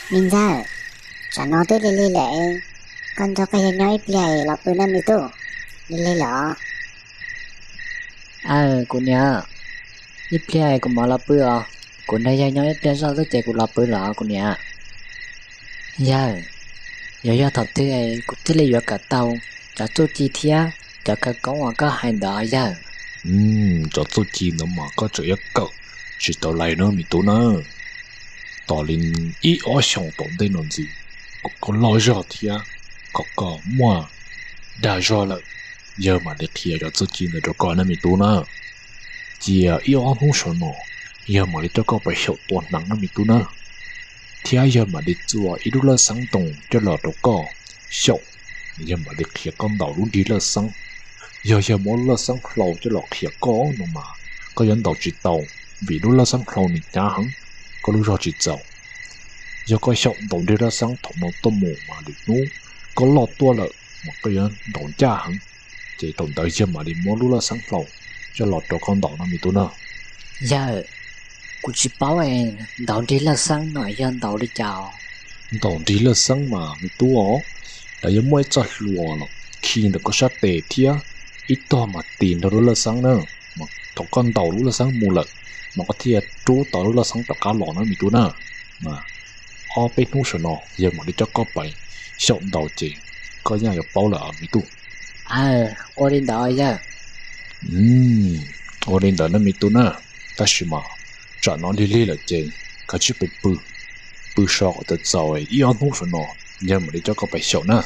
Me ntxawg, tsam no twb lig lig lawm, koj nrog koj yawg nyob ib pliag los pw na me tub. Lig lig lawm os. Aw kuv niam, ib pliag kuv mam los pw os. Kuv nrog yawg nyob ib pliag zoj xwb ces kuv los pw lawm os kuv niam. Yawg, yuav yog thaum twg kuv thiaj li yuav kawm tau cov txuj ci thiab cov khawv koob uas koj hais ntawd yawg? Cov txuj ci ntawd mas koj tseem yuav kawm tsis tau lais na me tub na. Tos li ib ob xyoos tom ntej no ntxiv, kom koj loj zog thiab kom koj muaj dag zog lawm, yawg mam li qhia cov txuj ci ntawd rau koj na me tub na. Cia ib ob hnub saum no, yawg mam li coj koj pais xyaum tua hneev na me tub na. Thiab yawg mam li txua ib lub laj xeeb ntoos coj los rau koj xyaum, yawg mam li qhia koj ntaus lub nrig laj xeeb. Yog yawg muab lub laj xeeb hlau coj los qhia koj no mas koj yuav ntaus tsis tau, vim lub laj xeeb hlau nws hnyav heev, koj lub zog tsis txaus. Yog koj xyaum ntaus nrig laj xeeb thaum no tuaj mus mas lwm hnub koj loj tuaj lawm mas koj yuav ntaus ncaj heev. Ces thaum ntawd yawg mam li muab lub laj xeeb hlau coj los rau koj ntaus no me tub na. Yawg, kuv tsis paub es ntaus nrig laj xeeb no yog ntaus li cas? Ntaus nrig laj xeeb mas me tub os, lawv yuav muaj ib txoj hlua los khi ntawm koj sab tes thiab ib tog mas tis nrog lub laj xeeb na. Mas thaum koj ntaus lub laj xeeb mus lawm, mas koj thiaj rub tau lub laj xeeb rov qab los na me tub na. Mas ob peb hnub saum no yawg mam li coj koj pais xyaum ntaus ces koj yeej yuav paub lawm me tub. Aw, ua li ntawd yawg. Ua li ntawd na me tub na, tab sis mas tsam no lig lig lawm ces koj cia li pw, pw so kom txaus txaus, ib ob hnub saum no yawg mam li coj koj pais xyaum na.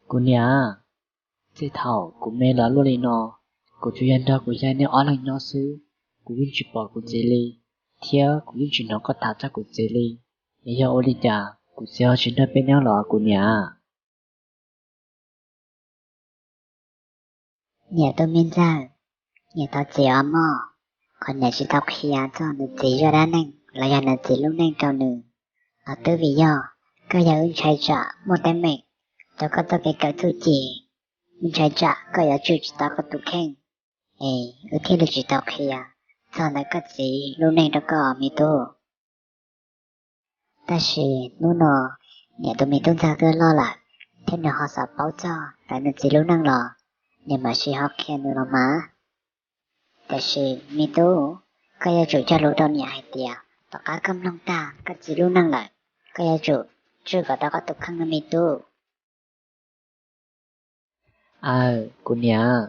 Kuv niam, txij thaum kuv me los luaj li no, kuv tsuas yog nrog kuv yawg nej ob leeg nyob xwb, kuv yeej tsis pom kuv txiv li, thiab kuv yeej tsis hnov koj tham txog kuv txiv li. Es yog ua li cas kuv txiv ho tsis nrog peb nyob los kuv niam? Niam tus me ntxawg, niam thov txim os mog, qhov niam tsis tau qhia txog nws txiv zaj dab neeg los yog nws txiv lub neej rau nws, los twb vim yog koj yawg wb ntshai tsam muaj teeb meem rau koj txoj kev kawm txuj ci, wb ntshai tsam koj yuav tswj tsis tau koj tus kheej, es wb thiaj li tsis tau qhia txog ntawm koj txiv lub neej rau koj me tub. Tab sis hnub no niam tus me tub ntxawg twb loj lawm, thiab nws ho xav paub txog ntawm nws txiv lub neej los, niam mam li ho qhia nws los mas. Tiam sis me tub, koj yuav tsum cog lus rau niam hais tias tom qab koj mloog tag koj txiv lub neej lawm, koj yuav tsum tswj kom tau koj tus kheej no me tub. Aw, kuv niam,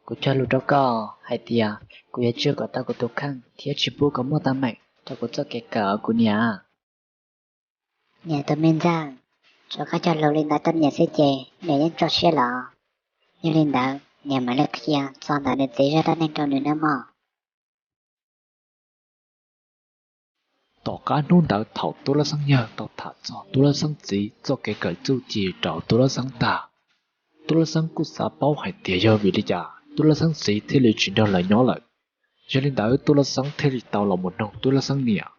kuv cog lus rau koj hais tias kuv yuav tswj kom tau kuv tus kheej thiab tsis pub kom muaj teeb meem rau kuv txoj kev kawm os kuv niam. Niam tus me ntxawg, tsuav koj cog lus li ntawd rau niam xwb ces niam yeej tso siab los. Yog li ntawd niam mam li qhia txog ntawm nws txiv zaj dab neeg rau nws nawb mog. Tom qab hnub ntawd thaum Tub Lab Xeeb yawg tau tham txog Tub Lab Xeeb txiv txoj kev kawm txuj ci rau Tub Lab Xeeb tag, Tub Lab Xeeb kuj xav paub hais tias yog vim li cas Tub Lab Xeeb txiv thiaj li tsis nrog lawv nyob lawm. Yog li ntawd Tub Lab Xeeb thiaj li tau los mus noog Tub Lab Xeeb niam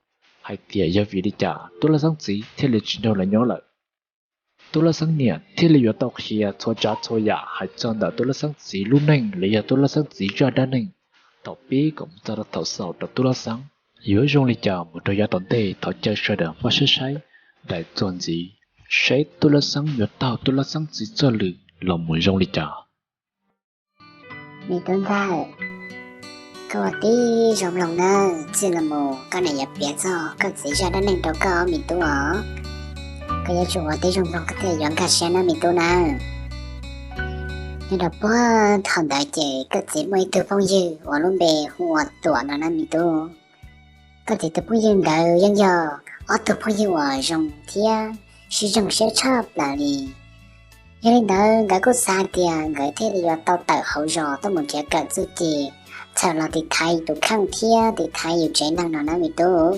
hais tias yog vim li cas Tub Lab Xeeb txiv thiaj li tsis nrog lawv nyob lawm. Tub Lab Xeeb niam thiaj li yuav tau qhia txhua tsav txhua yam hais txog ntawm Tub Lab Xeeb txiv lub neej los yog Tub Lab Xeeb txiv zaj dab neeg thaum pib kom mus txog rau thaum xaus rau Tub Lab Xeeb. Yuav zoo li cas mus rau yav tom ntej thov caw sawv daws npaj siab saib daim txuas ntxiv, saib Tub Lab Xeeb yuav taug Tub Lab Xeeb txiv txoj lus los mus zoo li cas. Me tub ntxawg, koj ua tib zoo mloog nawb, txij no mus koj niam yuav piav txog koj txiv zaj dab neeg rau koj me tub os. Koj yuav tsum ua tib zoo mloog koj thiaj yuav nkag siab nawb me tub nawb. Nyob rau puag thaum ntawd ces koj txiv muaj ib tug phooj ywg uas lub npe hu ua Tuam no nawb me tub. Koj txiv tus phooj ywg ntawd yeej yog ob tug phooj ywg uas zoo thiab sib zoo siab tshaj plaws li. Yog li ntawd nkawd kuj xav tias nkawd thiaj li yuav tau tawm hauv zos tuaj mus nrhiav kawm txuj ci txhawm los tiv thaiv tus kheej thiab tiv thaiv yus tsev neeg no nawb me tub.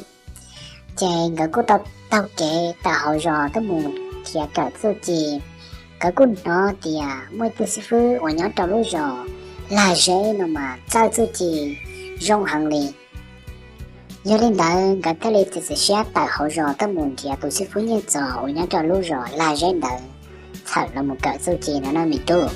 Ces nkawd kuj tau taug kev tawm hauv zos tuaj mus nrhiav kawm txuj ci. Nkawd kuj hnov tias muaj ib tug xib fwb uas nyob rau lub zos Lag Zeb no mas txawj txuj ci zoo heev li. Yog li ntawd nkawd thiaj li txiav txim siab tawm hauv zos tuaj mus nrhiav tus xib fwb Nyiaj Txos uas nyob rau lub zos Lag Zeb ntawd txhawm los mus kawm txuj ci no nawb me tub.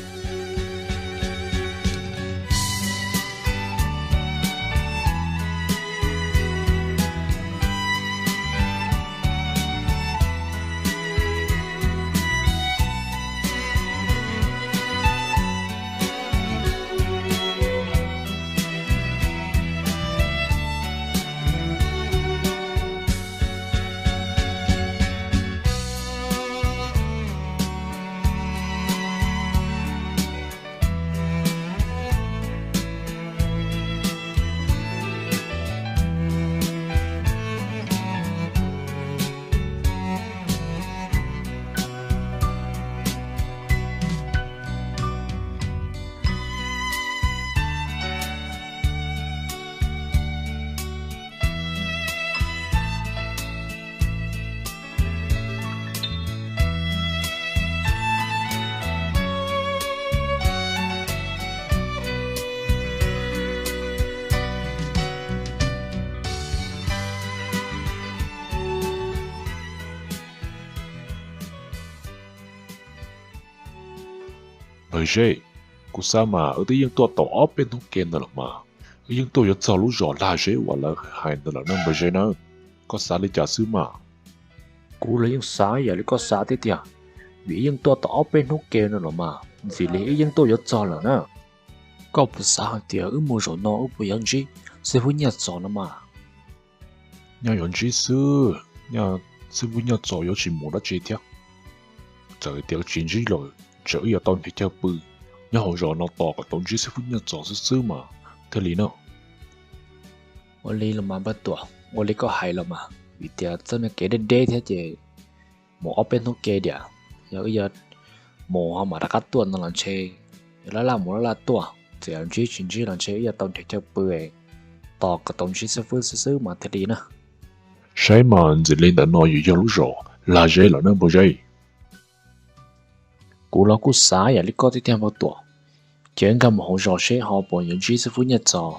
Npawg Zeb, kuv xav mas wb twb yeej tuaj tau ob peb hnub ke ntawd los mas, wb yeej tuaj yuav txog lub zos Lag Zeb uas lawv hais ntawd lawm na npawg Zeb na. Koj xav li cas xwb mas? Kuv los yeej xav ib yam li koj xav thiab tiag, vim wb yeej tuaj tau ob peb hnub ke no los mas, ntxim li wb yeej tuaj yuav txog lawm na. Koj puas xav hais tias wb mus zaum no wb puas yuav ntsib xib fwb Nyiaj Txos no mas? Nyaj yuav ntsib xwb, nyaj xib fwb Nyiaj Txos yuav tsis mus dab tsi thiab. Txawm tias tsis ntsib los ntshe wb yuav tau nrhiav chaw pw nyob hauv zos no tos kom tau ntsib xib fwb Nyiaj Txos xwb xwb mas thiaj li no. Ua li los mas npawg Tuam, ua li koj hais los mas, vim tias txoj niag kev deb deb thiab ces mus ob peb hnub ke diam, yog wb yuav mus ho mam rov qab tuaj no los ntshe yuav laj laj mus laj laj tuaj, txawm yog ntsib tsis ntsib los ntshe ib yam tau nrhiav chaw pw tos kom tau ntsib xib fwb xwb xwb mas thiaj li na. Saib mas ntxim li ntawd no yuav yog lub zos Lag Zeb lawm na npawg Zeb. Kuv los kuj xav yam li koj tiag tiag npawg Tuam, ces nkag mus hauv zos seb ho puas yuav ntsib xib fwb Nyiaj Txos.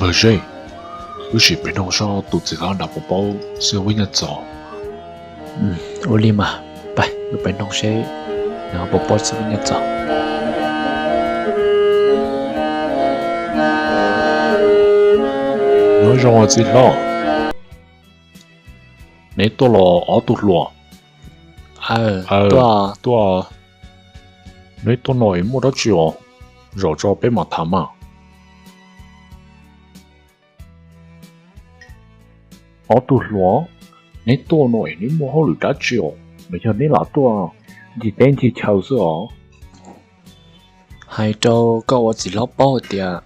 Npawg Zeb, wb sim pem noog saib tus txiv hlob nrad puas paub xib fwb Nyiaj Txos. Ua li mas, pab wb pem noog seb nws ho puas paub xib fwb Nyiaj Txos. Nyob zoo txiv hlob. Neb tuaj los ob tug hluas? Tuaj. Neb tuaj no es muaj dab tsi os? Zaum tso peb mam tham mas. Ob tug hluas, neb tuaj no es neb muaj hauj lwm dab tsi os? Los yog neb lam tuaj ncig teb ncig chaw xwb os? Hais rau koj ua txiv hlob paub hais tias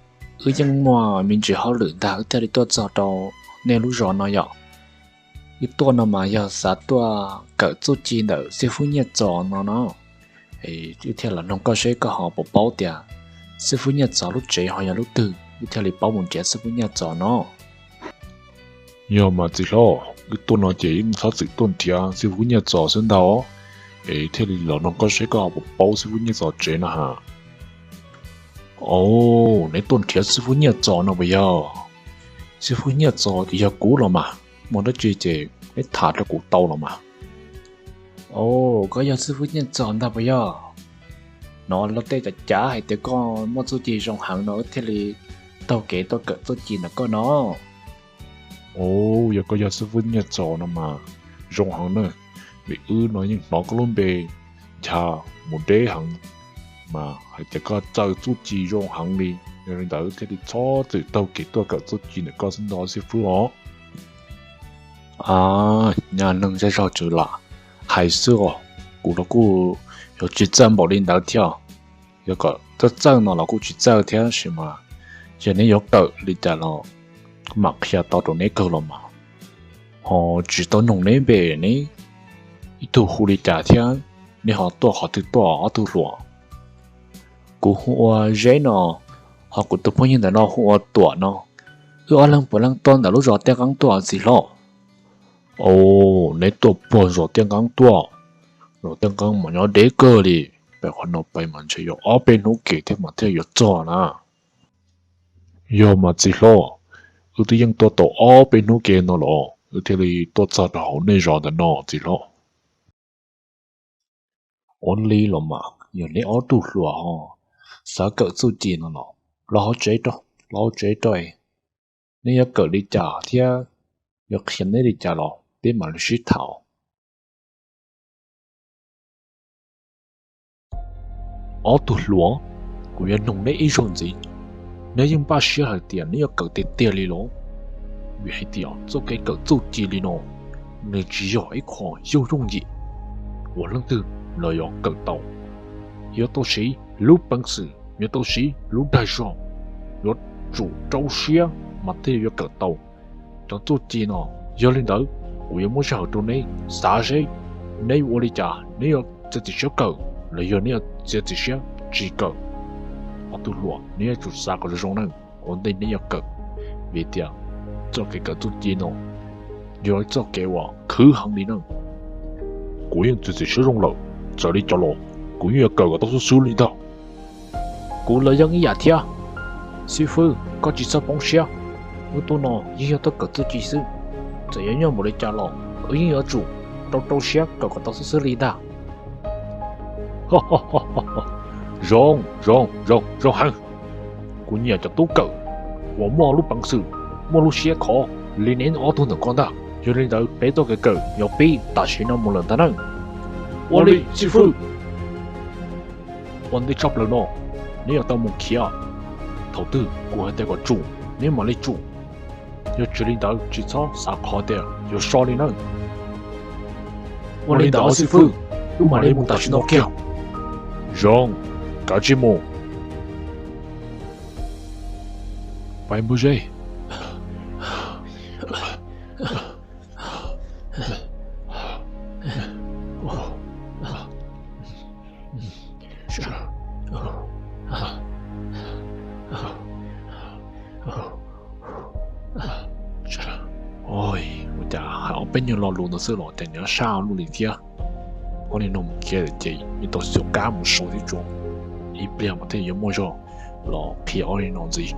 wb yeej muaj me ntsis hauj lwm ntag wb thiaj li tuaj txog rau nej lub zos no yom. Wb tuaj no mas yog xav tuaj kawm txuj ci ntawm xib fwb Nyiaj Txos no no. Wb thiaj los noog koj seb koj ho puas paub tias xib fwb Nyiaj Txos lub tsev ho yog lub twg, wb thiaj li paub mus nrhiav xib fwb Nyiaj Txos no. Yog mas txiv hlob, wb tuaj no ces yeej txhob txwm tuaj nrhiav xib fwb Nyiaj Txos xwb ntag. Es thiaj li los noog koj seb koj ho puas paub xib fwb Nyiaj Txos tsev no ha. Os, neb tuaj nrhiav xib fwb Nyiaj Txos no puas yog? Xib fwb Nyiaj Txos ces yog kuv los mas, muaj dab tsi ces neb tham rau kuv tau los mas. Os, koj yog xib fwb Nyiaj Txos ntag puas yog? Hnov luag tej cav cav hais tias koj muaj txuj ci zoo heev no wb thiaj li taug kev tuaj kawm txuj ci ntawm koj no. Os, yog koj yog xib fwb Nyiaj Txos no mas zoo heev na, vim wb no yeej hnov koj lub npe ncha mus deb heev, mas hais tias koj txawj txuj ci zoo heev li, yog li ntawd thiaj li txhob txwm taug kev tuaj kawm txuj ci ntawm koj xwb ntag xib fwb os. A, nyaj neeg zej zog tsuas lam hais xwb os, kuv los kuj yuav tsis txawj npaum li ntawd thiab. Yog kom txawj txawj no los kuj tsis txawj thiab sis mas, yog neb yuav kawm li cas los kuv mam qhia tau rau neb kawg los mas. Ho tsis tau noog neb npe, neb ib tug hu li cas thiab neb ho tuaj qhov twg tuaj ob tug hluas? Kuv hu ua Zeb no, ho kuv tus phooj ywg ntawm no hu ua Tuam no. Wb ob leeg puav leej tuaj ntawm lub zos Tiaj Nqeeb tuaj txiv hlob. Os, neb tuaj puag zos Tiaj Nqeeb tuaj? Zos Tiaj Nqeeb mas nyob deb kawg li, pem qhov no pais mas ntshe yuav ob peb hnub kev thiab mas thiaj yuav txog na. Yog mas txiv hlob, wb twb yeej tuaj tau ob peb hnub kev no los wb thiaj li tuaj txog rau hauv nej zos ntawm no txiv hlob. Ua li los mas yog neb ob tug hluas ho xav kawm txuj ci no los los hauv tsev rau, los hauv tsev rau. Neb yuav kawm li cas thiab yuav qhia neb li cas los peb mam li sib tham. Ob tug hluas, kuv yuav noog neb ib zaug ntxiv, neb yeej npaj siab hais tias neb yuav kawm tiag tiag li los? Vim hais tias txoj kev kawm txuj ci li no nws tsis yog ib qho yooj yooj yim uas leej twg los yuav kawm tau. Yuav tau siv lub peev xwm, yuav tau siv lub dag zog, yuav tsum rau siab mas thiaj yuav kawm tau cov txuj ci no. Yog li ntawd, kuv yuav muab sij hawm rau neb xav seb neb yuav ua li cas, neb yuav txiav txim siab kawm los yog neb yuav txiav txim siab tsis kawm. Ob tug hluas, neb yuav tsum xav kom zoo zoo na ua ntej neb yuav kawm, vim tias txoj kev kawm txuj ci no yog ib txoj kev uas khwv heev li na. Kuv yeej txiav txim siab zoo lawm, txawm li cas los kuv yeej yuav kawm kom tau xwb xwb li ntag. Kuv los yeej ib yam thiab. Xib fwb, koj tsis txhob poob siab. Wb tuaj no yeej yog tuaj kawm txuj ci xwb. Txawm yuav nyuaj npaum li cas los wb yeej yuav tsum rau rau siab kawm kom tau xwb xwb li ntag. Zoo, zoo, zoo, zoo heev. Kuv nyiam cov tub kawm uas muaj lub peev xwm, muaj lub siab khov li neb ob tug ntawm ko ntag. Yog li ntawd peb txoj kev kawm yuav pib tam sim no mus lawm ntag na. Ua li, xib fwb. Ua ntej tshaj plaws no, neb yuav tau mus khiav. Thaum twg kuv hais tias kom tsum, neb mam li tsum. Yog tsis li ntawd tsis txhob xav qhov tias yuav so li na. Ua li ntawd xib fwb, wb mam li mus tam sim no kiag. Zoo, kav tsij mus. Pais npawg Zeb. Ua cas hais ob peb nyuag lo lus ntawd xwb los cas nws sab luaj li thiab. Ua li no mus khiav ces yeej tau xyuas kab mus sau thiab tso, ib pliag mas thiaj yuav muaj zog los qhia ob li no ntxiv.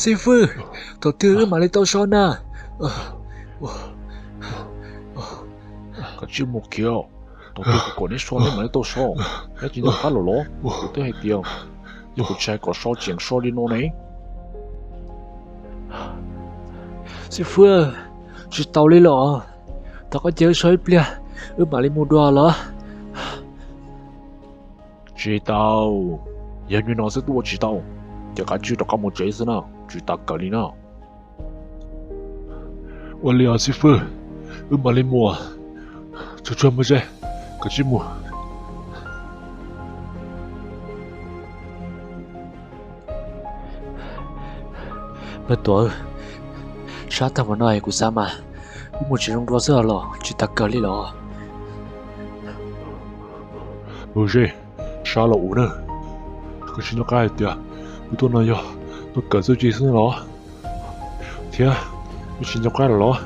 Xib fwb, thaum twg wb mam li tau so na? Koj tsis mus khiav, thaum twg kuv kom neb so neb mam li tau so. Neb tsis nco qab lawm los? Kuv twb hais tias yog kuv tsis hais kom so tseem so li no ne. Xib fwb, tsis tau li los, thov koj cia wb so ib pliag, wb mam li mus dua los. Tsis tau, yog li no xwb twb ua tsis tau, ces kav tsij rov qab mus tsev xwb na, tsis tas kawm li na. Ua li os xib fwb, wb mam li mus. Tsuag tsuag npawg Zeb, kav tsij mus. Npawg Tuam, sab tag npaum no kuv xav mas wb mus tsev zoo dua xwb los tsis tas kawg li los? Npawg Zeb, sab los ua na, koj tsis nco qab hais tias wb tuaj no yog tuaj kawm txuj ci xwb los? Thiab wb tsis nco qab lawm los?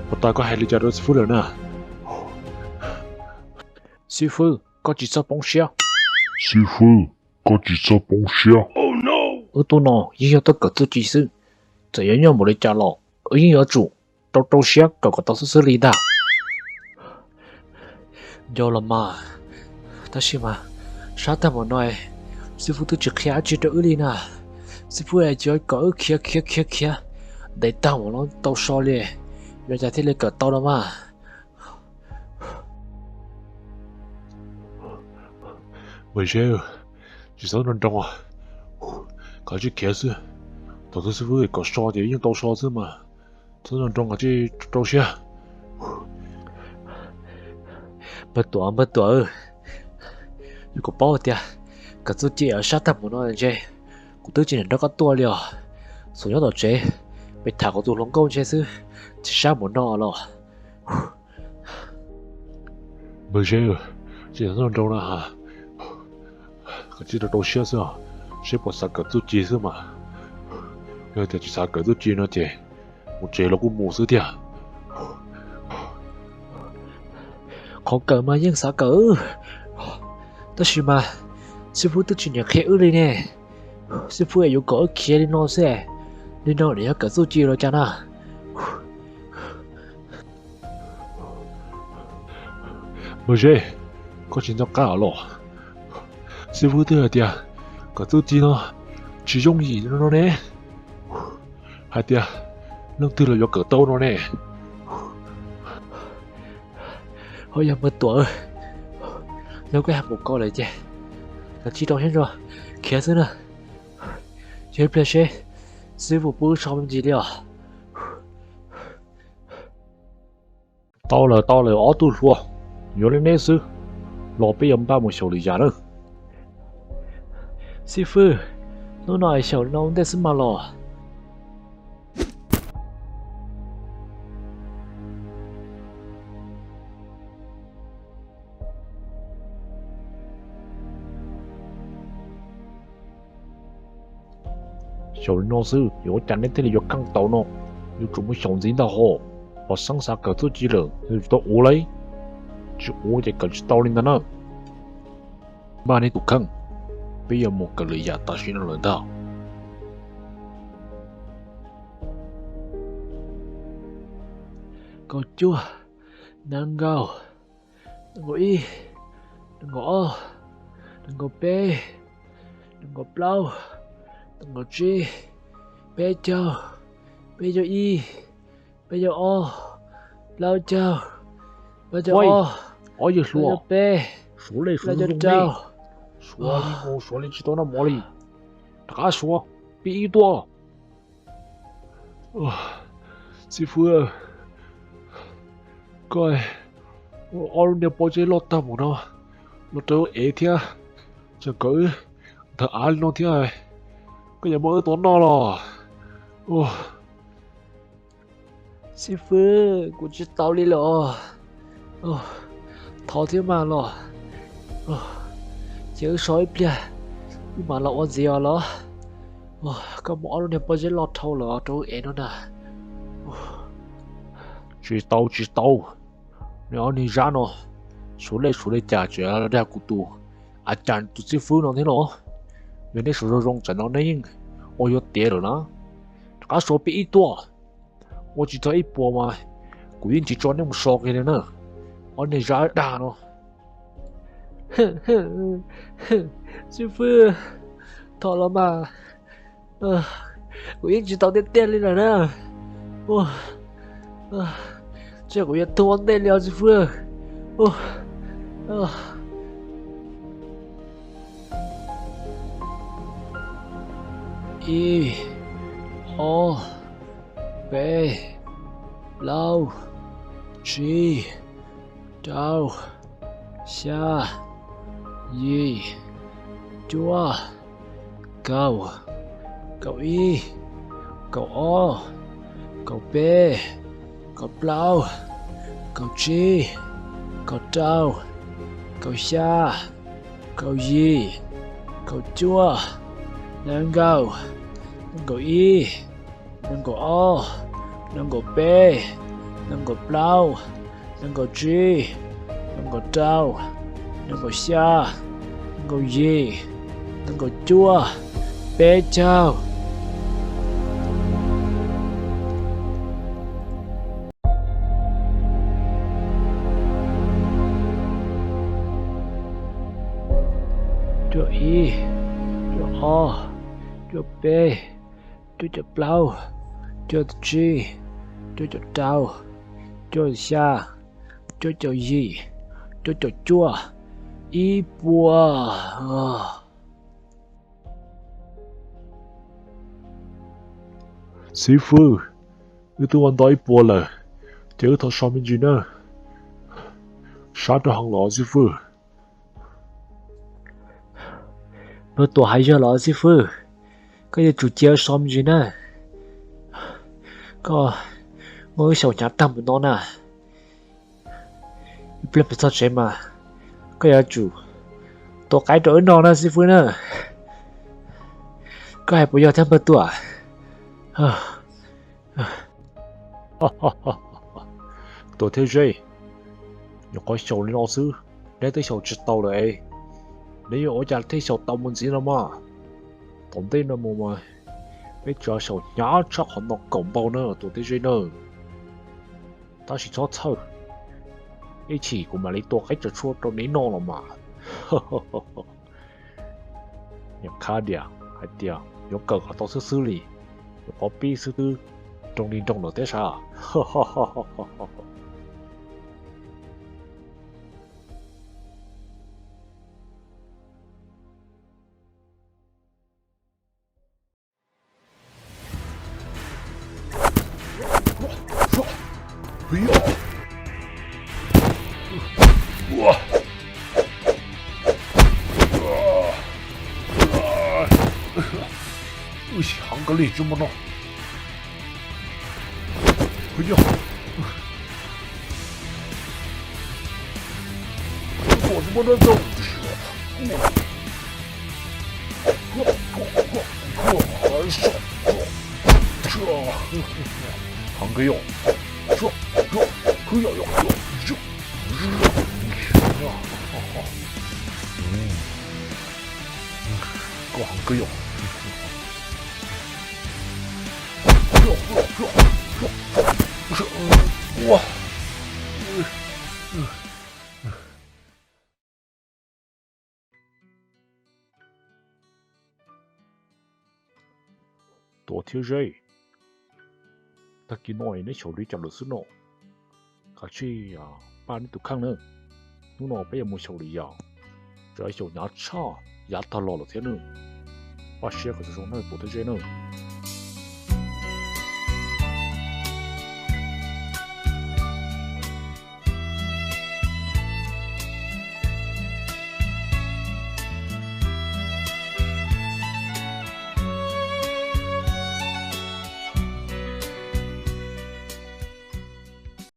Puas tas koj hais li cas rau xib fwb lawm na? Xib fwb, koj tsis txhob poob siab. Xib fwb, koj tsis txhob poob siab. Wb tuaj no yeej yog tuaj kawm txuj ci xwb. Txawm yuav nyuaj npaum li cas los wb yeej yuav tsum rau rau siab kawm kom tau xwb xwb li ntag. Nco los mas, tab sis mas sab tag npaum no, xib fwb twb tsis qhia dab tsi rau wb li na. Xib fwb es yuav kom wb khiav khiav khiav khiav ntev tag npaum no tau so li, yuav cas thiaj li kawm tau no mas. Npawg Zeb, tsis txhob nroo nroo, kav tsij khiav xwb. Thaum twg xib fwb kom so ces yeej tau so xwb mas. Txhob nroo nroo, kav tsij rau siab. Npawg Tuam, npawg Tuam, yog kuv paub tias kawm txuj ci sab tag npaum no ntshe kuv twb tsis nrog koj tuaj li os. Xub nyob tom tsev, pem tham kuv tus hluas nkauj ntshe xwb, tsis sab npaum no los. Npawg Zeb, tsis txhob nroo nroo na has, kav tsij rau rau siab xwb, seb puas xav kawm txuj ci xwb mas. Yog tias tsis xav kawm txuj ci no ces mus tsev los kuj mus xwb tiag. Qhov kawm mas yeej xav kawm, tab sis mas xib fwb twb tsis niam qhia wb li ne. Xib fwb es yuav kom wb khiav li no xwb, li no nws yog kawm txuj ci los cas na? Npawg Zeb, koj tsis nco qab los? Xib fwb twb hais tias kawm txuj ci no tsis yooj yim no ne, hais tias leej twg los yuav kawm tau no ne. Ho yog Npawg Tuam, yog koj hais npaum ko lawm ces kav tsij rau siab ntso khiav xwb na. Yog ib pliag seb xib fwb puas pub so me ntsis li os. Tau lawm tau lawm ob tug hluas, yuav li neb xwb los peb yuav npaj mus xyaum lwm yam na. Xib fwb, hnub no xyaum li no ua ntej xwb mas los. Xyaum li no xwb yuav ua cas neb thiaj li yuav keej tau no? Yuav tsum muaj xyaum ntxiv ntag hos. Pom xeeb xav kawm txuj ci lawm yus tsis tau ua li, tsis ua ces kawm tsis tau li ntag na. Npaj neb tus kheej, peb yuav mus kawm lwm yam tam sim no lawm ntag. Kaum cuaj, nees nkaum, nees nkaum ib, nees nkaum ob, nees nkaum peb, nees nkaum plaub, nees nkaum tsib, peb caug, peb caug ib, peb caug ob, plaub caug, plaub caug ob, ob yawg hluas, peb, suav li suav zoo zoo, suav li mus suav li tsis tau noj mov li. Rov qab suav, pib ib tuaj. Xib fwb, koj ob lub niag pob zeb loj tag mus no los rau wb ev thiab, tseem kom wb ntawm av li no thiab, koj yuav muab wb tua noj los? Xib fwb, kuv tsis tau li los. Thov thiab mas los, ces wb so ib pliag, wb mam los ua ntxiv os los. Koj muab ob lub niag pob zeb loj dhau los rau wb ev no na. Tsis tau tsis tau, neb ob niag zab no, suav li suav li cas tseem dag kuv tus, a cas tus xib fwb no thiab los? Yog neb suav zoo zoo tsam no neb yeej ua yuav tiav lawm na. Rov qab suav pib ib tuaj, ua tsis txog ib puas mas kuv yeej tsis tso neb mus so kiag li na, ob niag zab dag no. Xib fwb, thov los mas, kuv yeej tsis tau tiag tiag li lawm na. Tsam kuv yuav tuag ua ntej li os xib fwb. Ib, ob, peb, plaub, tsib, rau, xya, yim, cuaj, kaum, kaum ib, kaum ob, kaum peb, kaum plaub, kaum tsib, kaum rau, kaum xya, kaum yim, kaum cuaj, nees nkaum, nees nkaum ib, nees nkaum ob, nees nkaum peb, nees nkaum plaub, nees nkaum tsib, nees nkaum rau, nees nkaum xya, nees nkaum yim, nees nkaum cuaj, peb caug. Cuaj ib, cuaj ob, cuaj peb, cuaj caum plaub, cuaj caum tsib, cuaj caum rau, cuaj caum xya, cuaj caum yim, cuaj caum cuaj, ib puas. Xib fwb, wb twb ua ntau ib puas lawm, ces wb thov so me ntsis na. Sab rau heev los xib fwb. Npawg Tuam hais yog los xib fwb, koj yuav tsum cia so me ntsis na. Koj muab wb xyaum hnyav tag mus no na. Ib pliag peb txog tsev mas koj yuav tsum tua qaib rau wb noj na xib fwb na. Koj hais puas yog thiab npawg Tuam? Tuam thiab Zeb, Nyuam qhuav xyaum li no xwb, neb twb xyaum tsis tau lawm es neb yuav ua cas thiaj xyaum tau mus ntxiv no mas? Tom ntej no mus mas peb tsuas xyaum hnyav tshaj qhov no kaum npaug na tus tib zeb nawb. Tab sis txhob txhawj, ib chim kuv mam li tua qaib tsa tshuaj rau neb noj los mas. Nyuam qhuav diam hais tias yuav kawm kom tau xwb xwb li, nyuam qhuav pib xwb twb nroo li nroo lawm thiab sav. Heev kawg li tsis muaj no. Heev kawg yom. Koj heev kawg yom. Tuam thiab Zeb, tag kis no neb xyaum li cas lawm xwb no? Kav tsij pab neb tus kheej nawb. Hnub no peb yuav mus xyaum lwm yam, tseem xyaum hnyav tshaj yav tag los lawm thiab nawb. Pab siab kom zoo nawb Tuam thiab Zeb nawb.